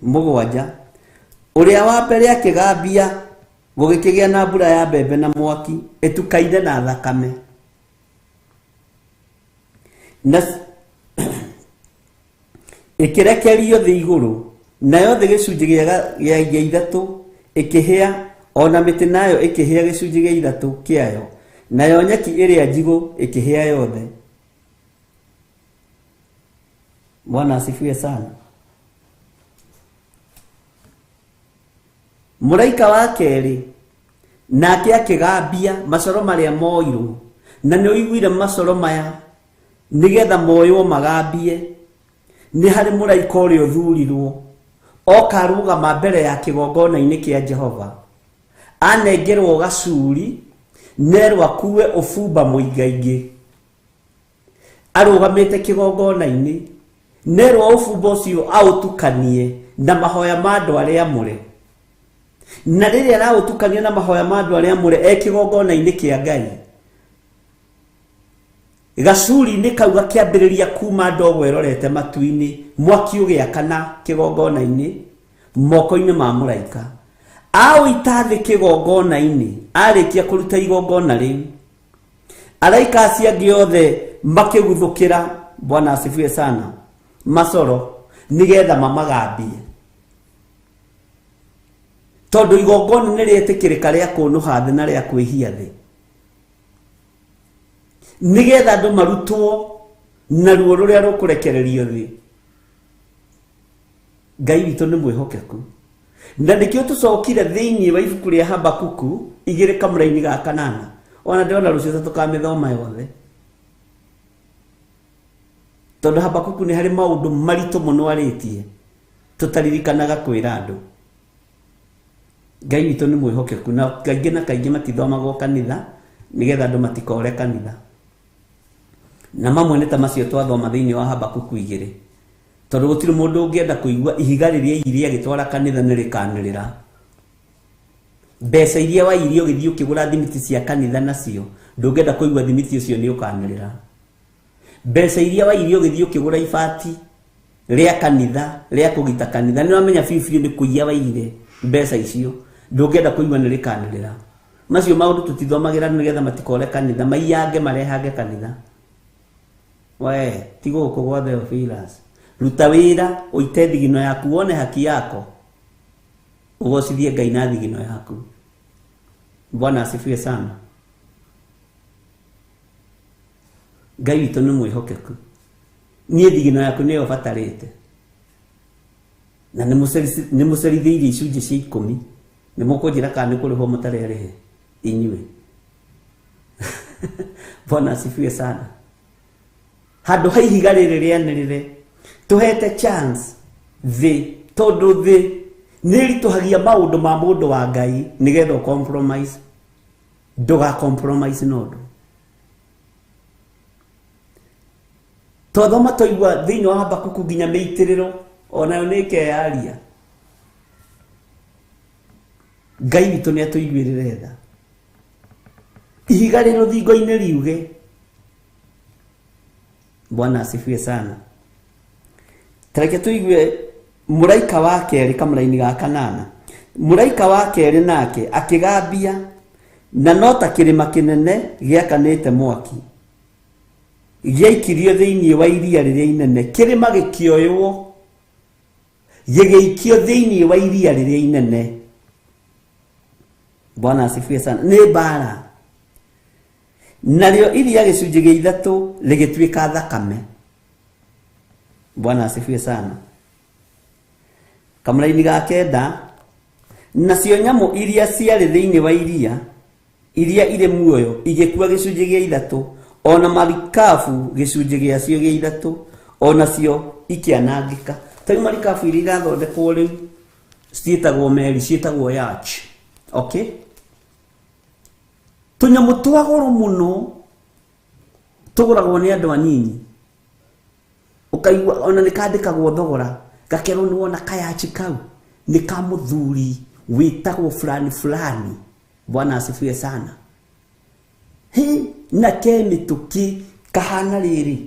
8:7, ũrĩa wa mbere akĩgambia gũgĩkĩgĩa na mbura ya mbembe na mwaki ĩtukaine na thakame. Na ĩkĩrekerio thĩ igũrũ, nayo thĩ gĩcunjĩ gĩa ithatũ ĩkĩhĩa, ona mĩtĩ nayo ĩkĩhĩa gĩcunjĩ gĩa ithatũ kĩayo, nayo nyeki ĩrĩa njigũ ĩkĩhĩa yothe. Bwana asifiwe sana. Mũraika wa kerĩ nake akĩgambia macoro marĩa moirwo, na nĩ ũiguire macoro maya nĩgetha moywo magambie. Nĩ harĩ mũraika ũrĩa ũthurirwo oka arũgama mbere ya kĩgongona-inĩ kĩa Jehova, anengerwo gacuri nerwo akue ũbumba mũingaingĩ. Arũgamĩte kĩgongona-inĩ nerwo ũbumba ũcio aũtukanie na mahoya ma andũ arĩa amũre. Na rĩrĩa araũtukania na mahoya ma andũ arĩa amũre e kĩgongona-inĩ kĩa Ngai, gacuri-inĩ kau gakĩambĩrĩria kuma ndogo ĩrorete matu-inĩ, mwaki ũgĩakana kĩgongona-inĩ moko-inĩ ma mũraika. Aũita thĩ kĩgongona-inĩ, arĩkia kũruta igongona rĩu, araika acio angĩ othe makĩguthũkĩra. Bwana asifiwe sana. Macoro nĩgetha mamagambie, tondũ igongona nĩ rĩetĩkĩrĩka rĩa kũnũha thĩ na rĩa kwĩhia thĩ, nĩgetha andũ marutwo na ruo rũrĩa rũkũrekererio thĩ. Ngai witũ nĩ mwĩhokeku, na nĩkĩo tũcokire thĩinĩ wa ibuku rĩa Habakuku 2:8. Ona ndĩrona rũciũ tũkamĩthoma yothe, tondũ Habakuku nĩ harĩ maũndũ maritũ mũno arĩtie tũtaririkanaga kwĩra andũ. Ngai witũ nĩ mwĩhokeku, na kaingĩ na kaingĩ matithomagwo kanitha nĩgetha andũ matikore kanitha. Na mamwe nĩ ta macio twathoma thĩinĩ wa Habakuku 2, tondũ gũtirĩ mũndũ ũngĩenda kũigua ihiga rĩrĩa iria agĩtwara kanitha nĩ rĩkanĩrĩra. Mbeca iria wairie ũgĩthiĩ ũkĩgũra thimiti cia kanitha nacio ndũngĩenda kũigua thimiti ũcio nĩ ũkanĩrĩra. Mbeca iria wairie ũgĩthiĩ ũkĩgũra ibati Rĩa kanitha, rĩa kũgita kanitha. Nĩ wamenya biũ biũ nĩ kũiya waire mbeca icio. Ndũngĩenda kũigua nĩ rĩkanĩrĩra. Macio maũndũ tũtithomagĩra nĩgetha matikore kanitha, maiyange marehange kanitha. We, ti gũkũ gwa Theophilus. Ruta wĩra, ũite thigino yaku, wone haki yako. Ũgocithie Ngai na thigino yaku. Bwana asifiwe sana. Ngai witũ nĩ mwĩhokeku. Niĩ thigino yaku nĩyo batarĩte. Na nĩ mũcerithĩirie icunjĩ cia 10. Nĩ mũkũnjĩra kana nĩ kũrĩhwo mũtarerĩhe inyuĩ. Bwana asifiwe sana. Handũ ha ihiga rĩrĩ rĩanĩrĩre, tũhete chance thĩ, tondũ thĩ nĩ ĩritũhagia maũndũ ma mũndũ wa Ngai nĩgetha ũ compromise. Ndũga compromise na ũndũ. Twathoma twaigua thĩinĩ wa Habakuku nginya mĩitĩrĩro onayo nĩ ĩkeyaria. Ngai witũ nĩ atũiguĩrĩre tha. Ihiga rĩ rũthingo-inĩ riuge. Bwana asifiwe sana. Tareke tũigue mũraika wa kerĩ kamũraini ga kanana. Mũraika wa kerĩ nake akĩgambia, na no ta kĩrĩma kĩnene gĩakanĩte mwaki gĩaikirio thĩinĩ wa iria rĩrĩa inene. Kĩrĩma gĩkĩoywo gĩgĩikio thĩinĩ wa iria rĩrĩa inene. Bwana asifiwe sana. Nĩ mbara. Narĩo iria gĩcunjĩ gĩa 3 rĩgĩtuĩka thakame. Bwana asifiwe sana. Kamũraini ga 9, nacio nyamũ iria ciarĩ thĩinĩ wa iria, iria irĩ muoyo, igĩkua gĩcunjĩ gĩa 3, ona marikabu gĩcunjĩ gĩacio gĩa 3, onacio ikĩanangĩka. Ta rĩu marikabu iria irathondekwo rĩu ciĩtagwo meri, ciĩtagwo yacht. Okay? Tũnyamũ twa goro mũno tũgũragwo nĩ andũ anyinyi. Ũkaigua ona nĩ kandĩkagwo thogora, gakerwo nĩ wona kayachi kau nĩ ka mũthuri wĩtagwo fulani fulani. Bwana asifiwe sana. He, na ke mĩtũkĩ kahana rĩrĩ,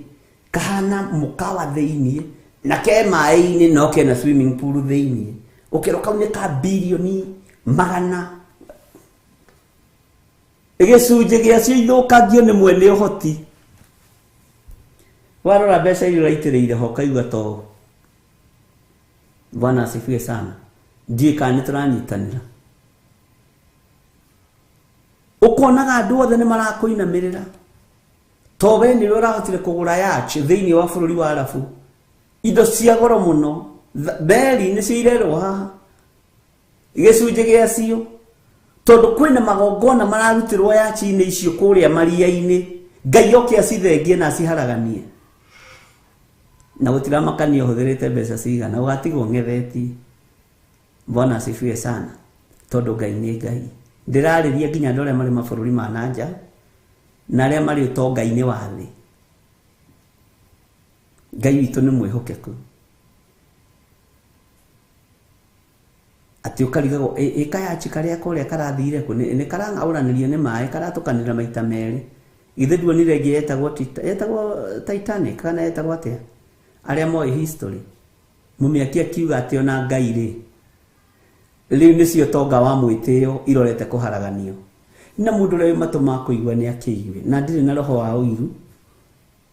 kahana mũkawa thĩinĩ, na ke maĩ-inĩ no kena swimming pool thĩinĩ. Ũkerwo kau nĩ ka bilioni 100. Gĩcunjĩ gĩacio ithũkangio nĩ mwene ũhoti. Warora mbeca iria ũraitĩrĩire ho ũkaigua to. Bwana asifiwe sana. Ndiũĩ kana nĩ tũranyitanĩra. Ũkonaga andũ othe nĩ marakũinamĩrĩra. To we nĩwe ũrahotire kũgũra yacht thĩinĩ wa bũrũri wa Arabu. Indo cia goro mũno, meri nĩcio irerwo haha. Gĩcunjĩ gĩacio, tondũ kwĩna magongona mararutĩrwo yachi-inĩ icio kũrĩa maria-inĩ, Ngai oke acithengie na aciharaganie. Na gũtiramakania ũhũthĩrĩte mbeca cigana, ũgatigwo ng'ethetie. Bwana asifiwe sana. Tondũ Ngai nĩ Ngai. Ndĩrarĩria nginya andũ arĩa marĩ mabũrũri ma na nja na arĩa marĩ ũtonga-inĩ wa thĩ. Ngai witũ nĩ mwĩhokeku. Atĩ ũkarigagwo, ĩ kayachi karĩa kũrĩa karathire kũ? Nĩ karang'aũranĩrio nĩ maĩ, karatũkanĩra maita merĩ. Githĩ nduonire ĩngĩ yetagwo Titanic kana yetagwo atĩa? Arĩa moĩ history. Mũmĩaki akiuga atĩ ona Ngai rĩ, rĩu nĩcio ũtonga wa mwĩtĩo irorete kũharaganio. Na mũndũ ũrĩa wĩ matũ ma kũigua nĩ akĩigue. Na ndirĩ na roho wa ũiru,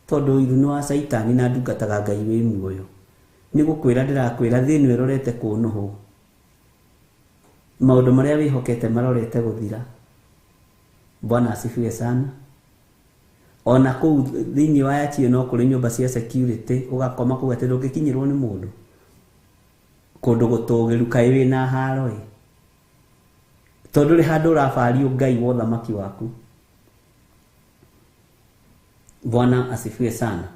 tondũ ũiru nĩ wa Caitani na ndungataga Ngai wĩ muoyo. Nĩ gũkwĩra ndĩrakwĩra thĩ ĩno ĩrorete kũnũhwo. Maũndũ marĩa wĩhokete marorete gũthira. Bwana asifiwe sana. Ona kũu thĩinĩ wa yachi no kũrĩ nyũmba cia security, ũgakoma kũu atĩ ndũngĩkinyĩrwo nĩ mũndũ. Kũndũ gũtũgĩru kaĩ wĩna haro ĩ. Tondũ rĩ handũ ũrabario Ngai wa ũthamaki waku. Bwana asifiwe sana.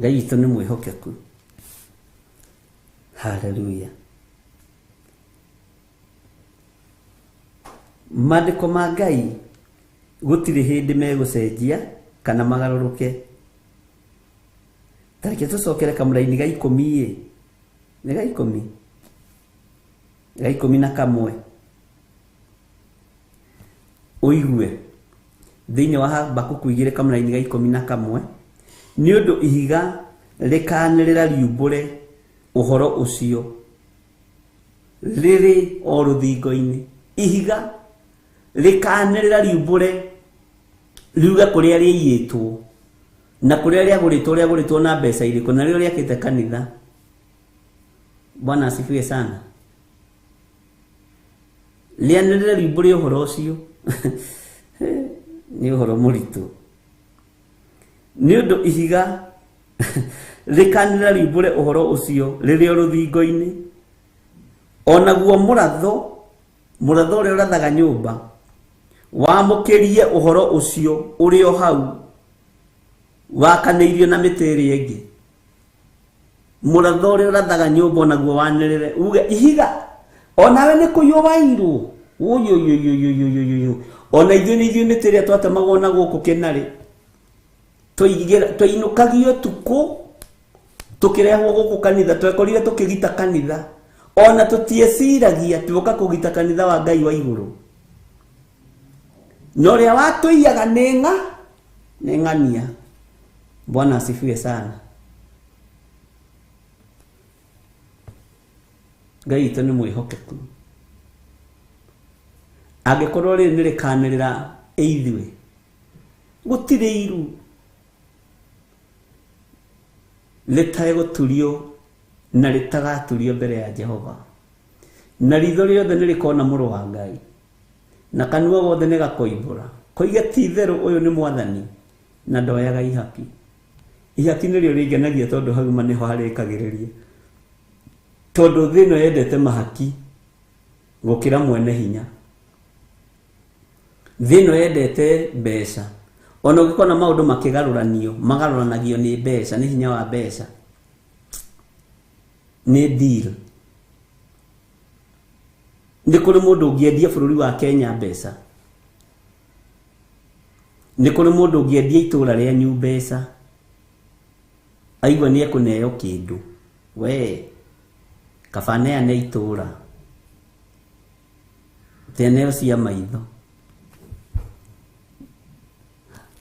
Ngai witũ nĩ mwĩhokeku. Hallelujah. Maandĩko ma Ngai gũtirĩ hĩndĩ megũcenjia kana magarũrũke. Ta reke tũcokere kamũraini ga 10 ĩ. Nĩ ga 10. Ga 11. Ũigue. Thĩinĩ wa Habakuku 2 kamũraini ga 11. Nĩ ũndũ ihiga rĩkaanĩrĩra riumbũre ũhoro ũcio rĩrĩ o rũthingo-inĩ. Ihiga rĩkaanĩrĩra riumbũre riuge kũrĩa rĩaiyĩtwo na kũrĩa rĩagũrĩtwo, rĩagũrĩtwo na mbeca irĩkũ, na rĩo rĩakĩte kanitha. Bwana asifiwe sana. Rĩanĩrĩre riumbũre ũhoro ũcio. Nĩ ũhoro mũritũ. Nĩ ũndũ ihiga rĩkanĩrĩra riumbũre ũhoro ũcio rĩrĩ o rũthingo-inĩ. O naguo mũratho, mũratho ũrĩa ũrathaga nyũmba, wamũkĩrie ũhoro ũcio ũrĩ o hau wakanĩirio na mĩtĩ ĩrĩa ĩngĩ. Mũratho ũrĩa ũrathaga nyũmba onaguo wanĩrĩre uge ihiga onawe nĩ kũiywo wairwo. Ũyũyũyũyũyũyũyũ. Ona ithuĩ nĩ ithuĩ mĩtĩ ĩrĩa twatemagwo na gũkũ kĩnarĩ, twainũkagio ũtukũ tũkĩrehwo gũkũ kanitha, twekorire tũkĩgita kanitha. Ona tũtieciragia tuoka kũgita kanitha wa Ngai wa igũrũ. Na ũrĩa watũiyaga nĩ ng'a, nĩ ng'ania. Bwana asifiwe sana. Ngai witũ nĩ mwĩhokeku. Angĩkorwo rĩrĩ nĩ rĩkanĩrĩra ithuĩ, gũtirĩ iru rĩtegũturio na rĩtagaturio mbere ya Jehova. Na ritho rĩothe nĩ rĩkona mũrũ wa Ngai, na kanua gothe nĩ gakoimbũra koige ti itherũ ũyũ nĩ Mwathani, na ndoyaga ihaki. Ihaki nĩrĩo rĩngenagia tondũ hau ma nĩho harĩkagĩrĩria, tondũ thĩ ĩno yendete mahaki gũkĩra mwene hinya. Thĩ ĩno yendete mbeca. Ona ũngĩkona maũndũ makĩgarũranio, magarũranagio nĩ mbeca, nĩ hinya wa mbeca, nĩ deal. Nĩ kũrĩ mũndũ ũngĩendia bũrũri wa Kenya mbeca, nĩ kũrĩ mũndũ ũngĩendia itũũra rĩanyu mbeca, aigua nĩ ekũneo kĩndũ. We kaba neane itũũra, teneo cia maitho.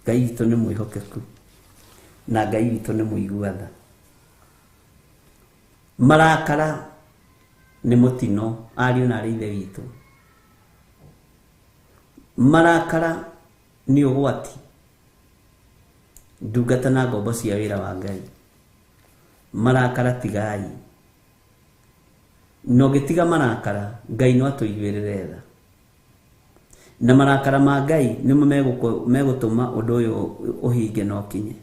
Ngai witũ nĩ mwĩhokeku na Ngai witũ nĩ mũigua tha. Marakara nĩ mũtino, ariũ na arĩ ithe witũ. Marakara nĩ ũgwati, ndungata na ngombo cia wĩra wa Ngai. Marakara tigai, na ũngĩtiga marakara, Ngai no atũiguĩrĩre tha. Na marakara ma Ngai nĩmo megũtũma ũndũ ũyũ ũhinge na ũkinye,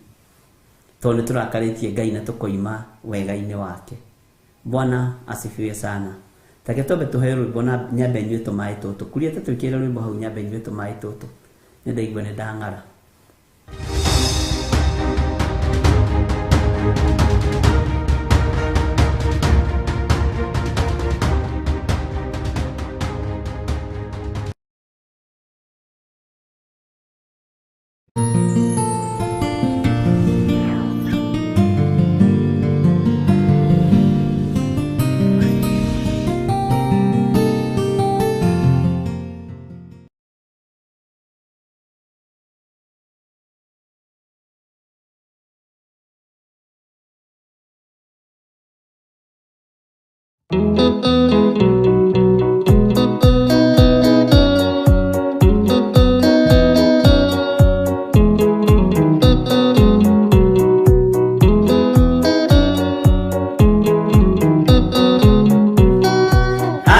tondũ nĩ tũrakarĩtie Ngai na tũkoima wega-inĩ wake. Bwana asifiwe sana. Take twambe tũheo rwĩmbo na nyambe nyue tũmaĩ tũtũ. Kuria ta twĩkĩre rwĩmbo hau nyambe nyue tũmaĩ tũtũ. Nĩ ndaigua nĩ ndang'ara.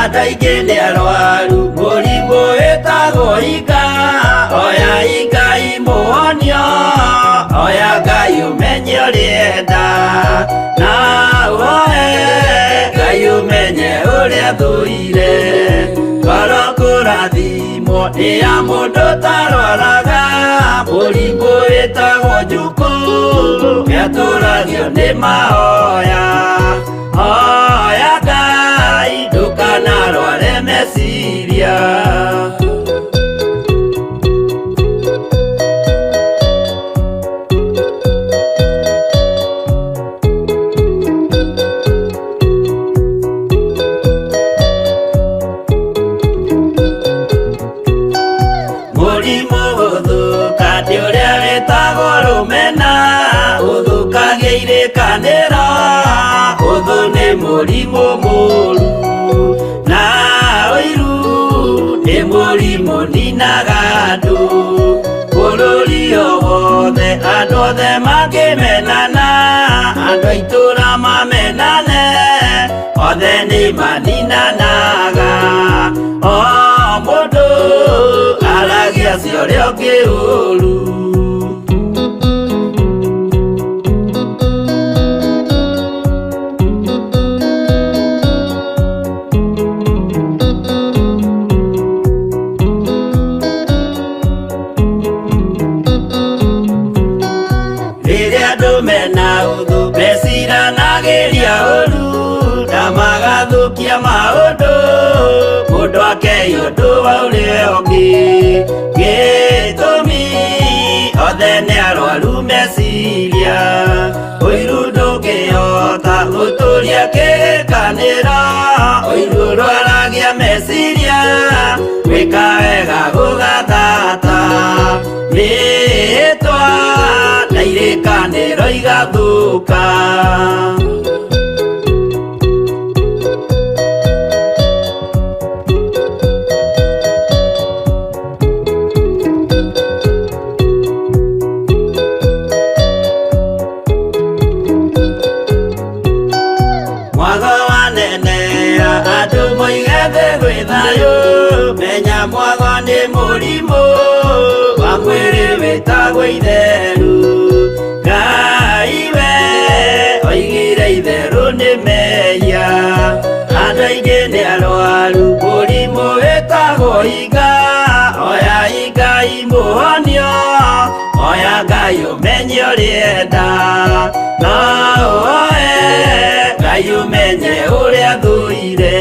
Andũ aingĩ nĩ arwaru mũrimũ wĩtagwo ika, oya Ngai mũhonio, oya Ngai ũmenye ũrĩenda, na ũhoe Ngai ũmenye ũrĩa thũire. Ngoro kũrathimwo nĩ ya mũndũ ũtarwaraga, mũrimũ wĩtagwo njukũ, nĩatũragio nĩ mahoya. Hoya Ngai ndũkanarware meciria. Mũrimũ gũthũka nĩ ũrĩa wĩtagwo rũmena, ũthũkagia Maragia irĩkanĩro ũthũ nĩ mũrimũ mũru na ũiru nĩ mũrimũ ninaga andũ bũrũri o wothe andũ othe mangĩmenana andũ a itũũra mamenane othe nĩ maninanaga o mũndũ aragia cia ũrĩa ũngĩ ũru. Rĩrĩa andũ mena ũthũ meciranagĩria ũru na magathũkia maũndũ mũndũ akei ũndũ wa ũrĩa ũngĩ gĩtũmi othe nĩ arwaru meciria ũiru ndũngĩhota gũtũria kĩrĩkanĩro ũiru ũrwaragia meciria gwĩka wega gũgathata mĩĩtwa na irĩkanĩro igathũka. Mwago wanenea andũ moige thĩ gwĩ thayũ menya mwago nĩ mũrimũ wa mwĩrĩ wĩtagwo itheru Ngai we oigire itherũ nĩ mehia andũ aingĩ nĩ arwaru mũrimũ wĩtagwo iga oya Ngai mũhonio oya Ngai ũmenye ũrĩa enda no ũoe Ngai ũmenye ũrĩa thũire.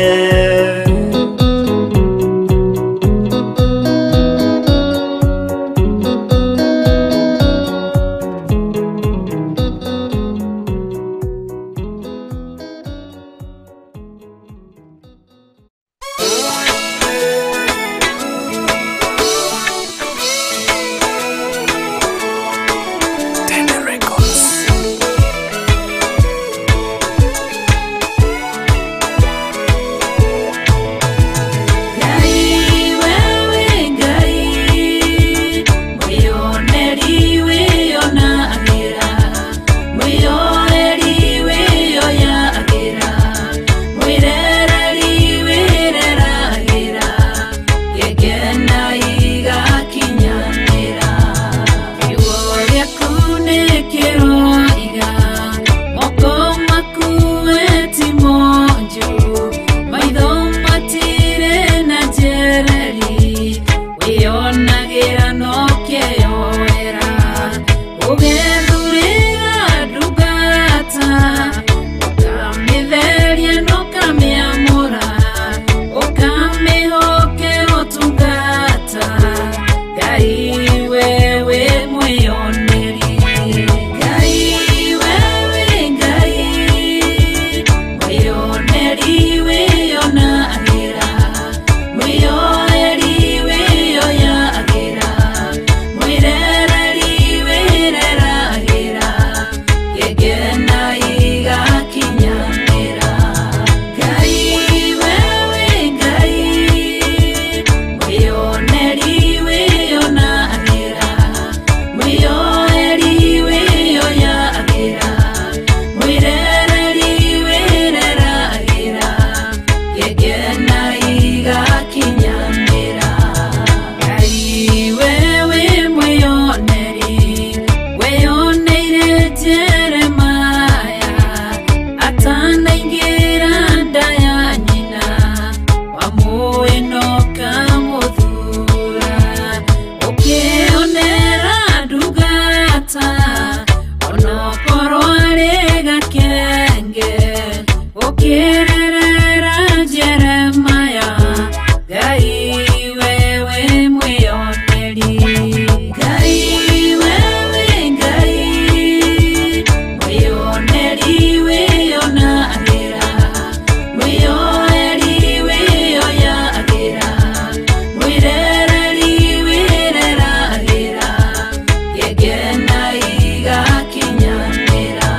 Igakinyanĩra.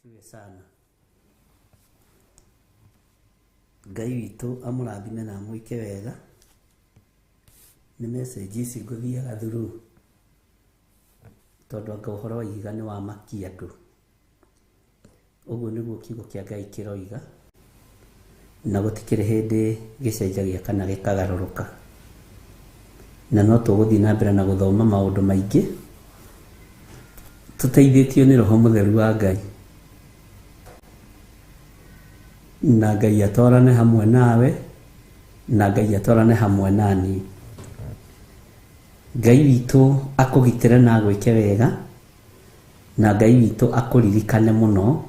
Asifiwe sana. Ngai witũ amũrathime na amwĩke wega. Nĩ message ici ngũthiaga through tondũ anga ũhoro wa ihiga nĩ wamakia andũ. Ũguo nĩguo kiugo kĩa Ngai kĩroiga, na gũtikĩrĩ hĩndĩ gĩcenjagia kana gĩkagarũrũka. Na no tũgũthiĩ na mbere na gũthoma maũndũ maingĩ tũteithĩtio nĩ Roho Mũtheru wa Ngai. Na Ngai atwarane hamwe nawe, na Ngai atwarane hamwe naniĩ. Ngai witũ akũgitĩre na agwĩke wega, na Ngai witũ akũririkane mũno,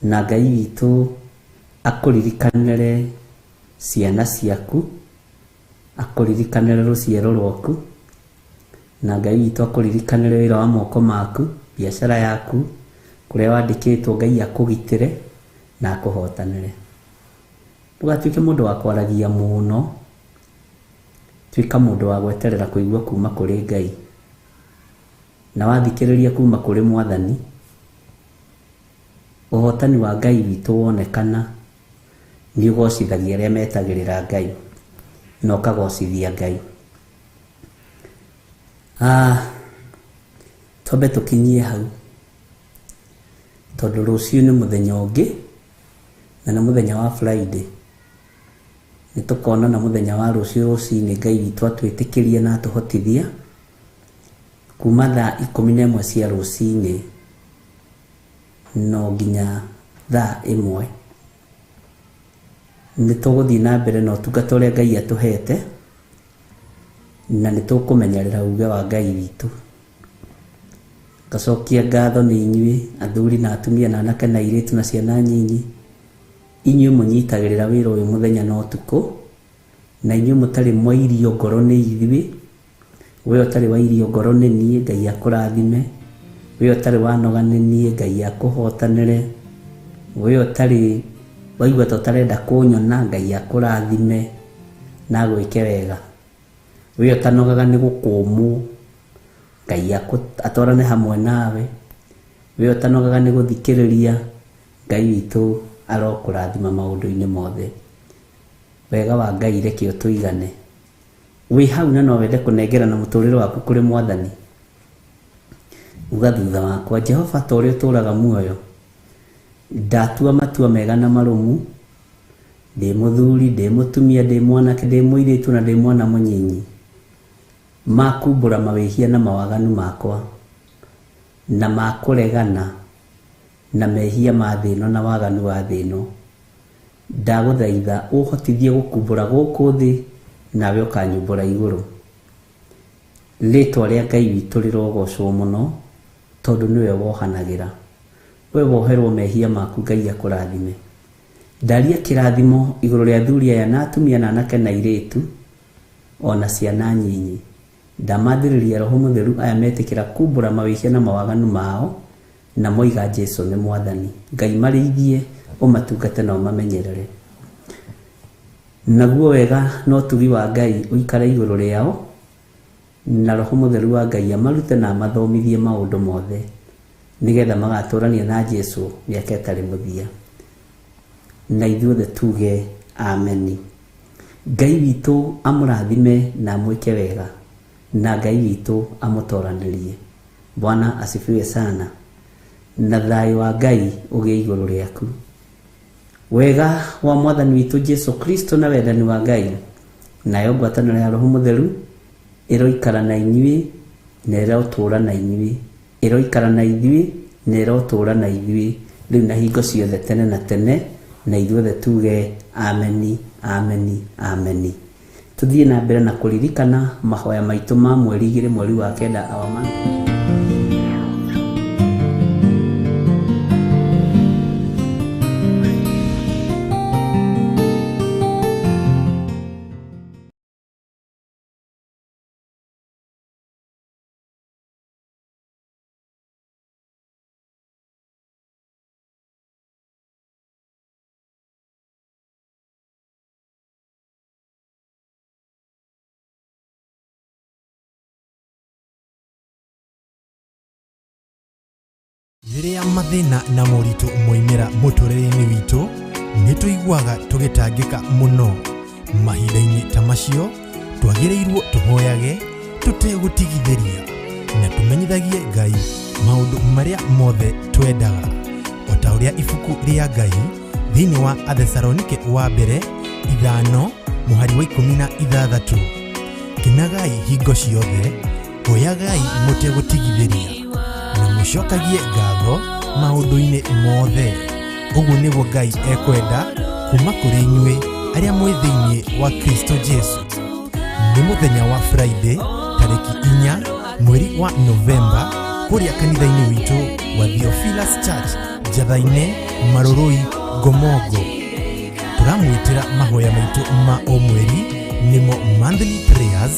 na Ngai witũ akũririkanĩre ciana ciaku, akũririkanĩre rũciaro rwaku, na Ngai witũ akũririkanĩre wĩra wa moko maku, biacara yaku, kũrĩa wandĩkĩtwo Ngai akũgitĩre na akũhotanĩre. Ndũgatuĩke mũndũ wa kwaragia mũno, tuĩka mũndũ wa gweterera kũigua kuma kũrĩ Ngai. Na wathikĩrĩria kuma kũrĩ Mwathani, ũhotani wa Ngai witũ wonekana, nĩ ũgocithagia arĩa metagĩrĩra Ngai, na ũkagocithia Ngai. Twambe tũkinyie hau, tondũ rũciũ nĩ mũthenya ũngĩ, na nĩ mũthenya wa Friday. Nĩ tũkonana mũthenya wa rũciũ rũcinĩ Ngai witũ atwĩtĩkĩrie na atũhotithia, kuma thaa 11 cia rũcinĩ no nginya thaa 1. Nĩ tũgũthiĩ na mbere na ũtungata ũrĩa Ngai atũhete, na nĩ tũkũmenyerera uge wa Ngai witũ. Ngacokia ngatho nĩ inyuĩ athuri na atumia na anake na airĩtu na ciana nyinyi, inyuĩ mũnyitagĩrĩra wĩra ũyũ mũthenya na ũtukũ, na inyuĩ mũtarĩ mwairio ngoro nĩ ithuĩ. We ũtarĩ wairio ngoro nĩ niĩ, Ngai akũrathime. We ũtarĩ wanoga nĩ niĩ, Ngai akũhotanĩre. We ũtarĩ waigua ta ũtarenda kũnyona, Ngai akũrathime na agwĩke wega. We ũtanogaga nĩ gũkũmwo, Ngai atwarane hamwe nawe. We ũtanogaga nĩ gũthikĩrĩria, Ngai witũ arokũrathima maũndũ-inĩ mothe. Wega wa Ngai reke ũtũigane. Wĩ hau na no wende kũnengerana mũtũrĩre waku kũrĩ Mwathani, uga thutha wakwa, Jehova ta ũrĩa ũtũũraga muoyo, ndatua matua mega na marũmu, ndĩ mũthuri, ndĩ mũtumia, ndĩ mwanake, ndĩ mũirĩtu na ndĩ mwana mũnyinyi, makumbũra mawĩhia na mawaganu makwa, na makũregana na mehia ma thĩ ĩno na waganu wa thĩ ĩno. Ndagũthaitha ũhotithie gũkumbũra gũkũ thĩ, nawe ũkanyumbũra igũrũ. Rĩtwa rĩa Ngai witũ rĩrogocwo mũno, tondũ nĩwe wohanagĩra. We woherwo mehia maku, Ngai akũrathime. Ndaria kĩrathimo igũrũ rĩa athuri aya na atumia na anake na airĩtu, ona ciana nyinyi. Ndamathĩrĩria Roho Mũtheru aya metĩkĩra kumbũra mawĩhia na mawaganu mao, na moiga Jesu nĩ Mwathani. Ngai marĩithie, ũmatungate na ũmamenyerere. Naguo wega na ũtugi wa Ngai ũikare igũrũ rĩao, na Roho Mũtheru wa Ngai amarute na amathomithie maũndũ mothe, nĩgetha magatũrania na Jesu mĩaka ĩtarĩ mũthia. Na ithuothe tuge ameni. Ngai witũ amũrathime na amwĩke wega, na Ngai witũ amũtoranĩrie. Bwana asifiwe sana. Na thayũ wa Ngai ũgĩe igũrũ rĩaku. Wega wa Mwathani witũ Jesu Kristo na wendani wa Ngai, nayo ngwatanĩro ya Roho Mũtheru ĩroikara na inyuĩ na ĩrotũũra na inyuĩ, ĩroikara na ithuĩ na ĩrotũũra na ithuĩ rĩu na hingo ciothe tene na tene, na ithuothe tuge ameni, ameni, ameni. Tũthiĩ na mbere na kũririkana mahoya maitũ ma mweri 2 mweri wa 9 awama. Rĩrĩa mathĩna na moritũ moimĩra mũtũrĩre-inĩ witũ, nĩ tũiguaga tũgĩtangĩka mũno. Mahinda-inĩ ta macio, twagĩrĩirwo tũhoyage tũtegũtigithĩria na tũmenyithagie Ngai maũndũ marĩa mothe twendaga. O ta ũrĩa ibuku rĩa Ngai thĩinĩ wa Athesalonike wa mbere 5 mũhari wa 16, kenagai hingo ciothe, hoyagai mũtegũtigithĩria na mũcokagie ngatho maũndũ-inĩ mothe. Ũguo nĩguo Ngai ekwenda kuma kũrĩ inyuĩ arĩa mwĩ thĩinĩ wa Kristo Jesu. Nĩ mũthenya wa Friday tarĩki 4 mweri wa Novemba kũrĩa kanitha-inĩ witũ wa Theophilus Church Njatha-inĩ, Marũrũi, Ngomongo. Tũramwĩtĩra mahoya maitũ ma o mweri nĩmo monthly prayers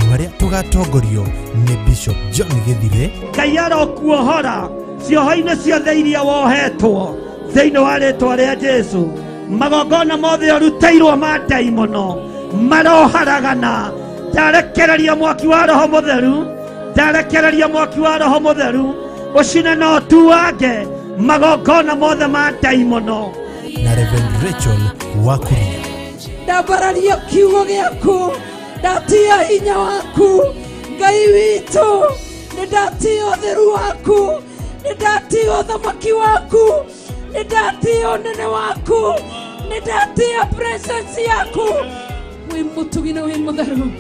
marĩa tũgatongorio nĩ Bishop John Gĩthire. Ngai arokuohora cioho-inĩ ciothe iria wohetwo thĩinĩ wa rĩtwa rĩa Jesu. Magongona mothe ũrutĩirwo ma ndaimono maroharagana. Ndarekereria mwaki wa Roho Mũtheru, ndarekereria mwaki wa Roho Mũtheru ũcine na ũtuange magongona mothe ma ndaimono. Na Reverend Rachel Wakuria. Ndambararia kiugo gĩaku, ndatia hinya waku Ngai witũ, nĩ ndatia ũtheru waku, nĩ ndatia ũthamaki waku, nĩ ndatia ũnene waku, nĩ ndatia presence yaku. Wĩ mũtugi na wĩ mũtheru.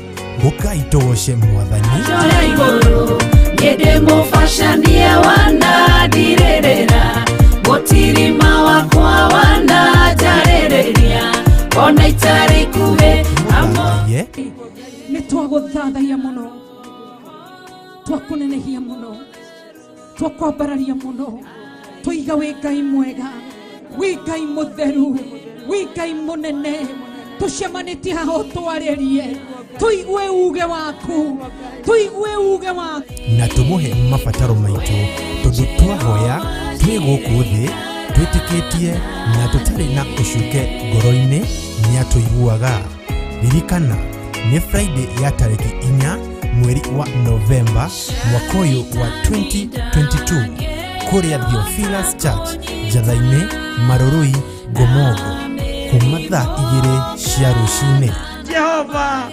Ũkai tũgoce Mwathani. Njoya igũrũ niĩ mũbacanie wanandirĩrĩra, mũtirima wakwa wananjarĩrĩria, ona itarĩ ikuhĩ Tũmũthathaiye. Nĩ twagũthathaiya mũno, twakũnenehia mũno, twakwambararia mũno, tũiga wĩ Ngai mwega, wĩ Ngai mũtheru, wĩ Ngai mũnene. Tũcemanĩtie haha ũtwarĩrie, tũigue uge waku, tũigue uge waku. Na tũmũhe mabataro maitũ, tondũ twahoya twĩ gũkũ thĩ twĩtĩkĩtie na tũtarĩ na ũcuke ngoro-inĩ nĩatũiguaga. Ririkana nĩ Friday ya tarĩki 4 mweri wa Novemba mwaka ũyũ wa 2022 kũrĩa Theophilus Church Njatha-inĩ, Marũrũi, Ngomongo, kuma thaa 2 cia rũcinĩ. Jehova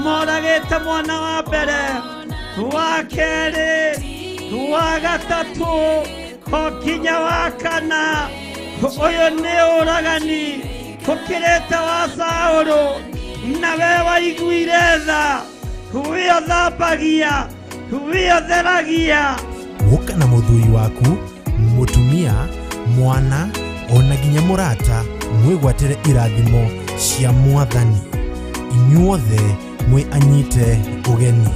moragĩte mwana wa mbere, wa kerĩ, wa gatatũ, o nginya wa kana. Ũyũ nĩ ũragani ũkĩrĩte wa Saũlũ, na we waiguire tha, we ũthambagia, we ũtheragia. Gũka na mũthuri waku, mũtumia, mwana ona nginya mũrata, mwĩgwatĩre irathimo cia Mwathani. Inyuothe mwĩ anyite ũgeni.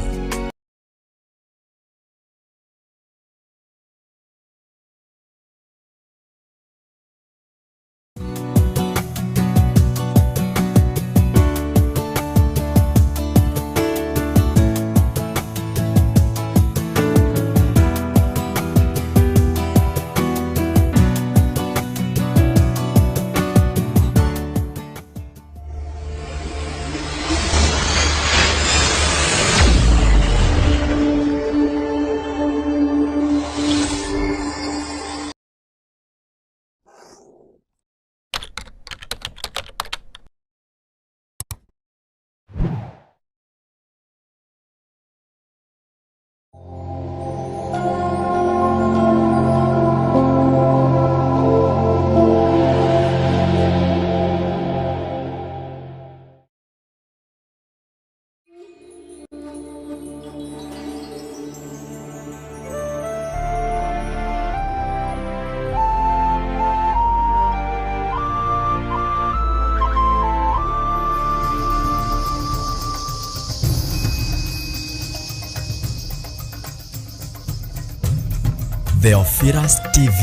Theophilus TV,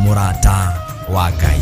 mũrata wa Ngai.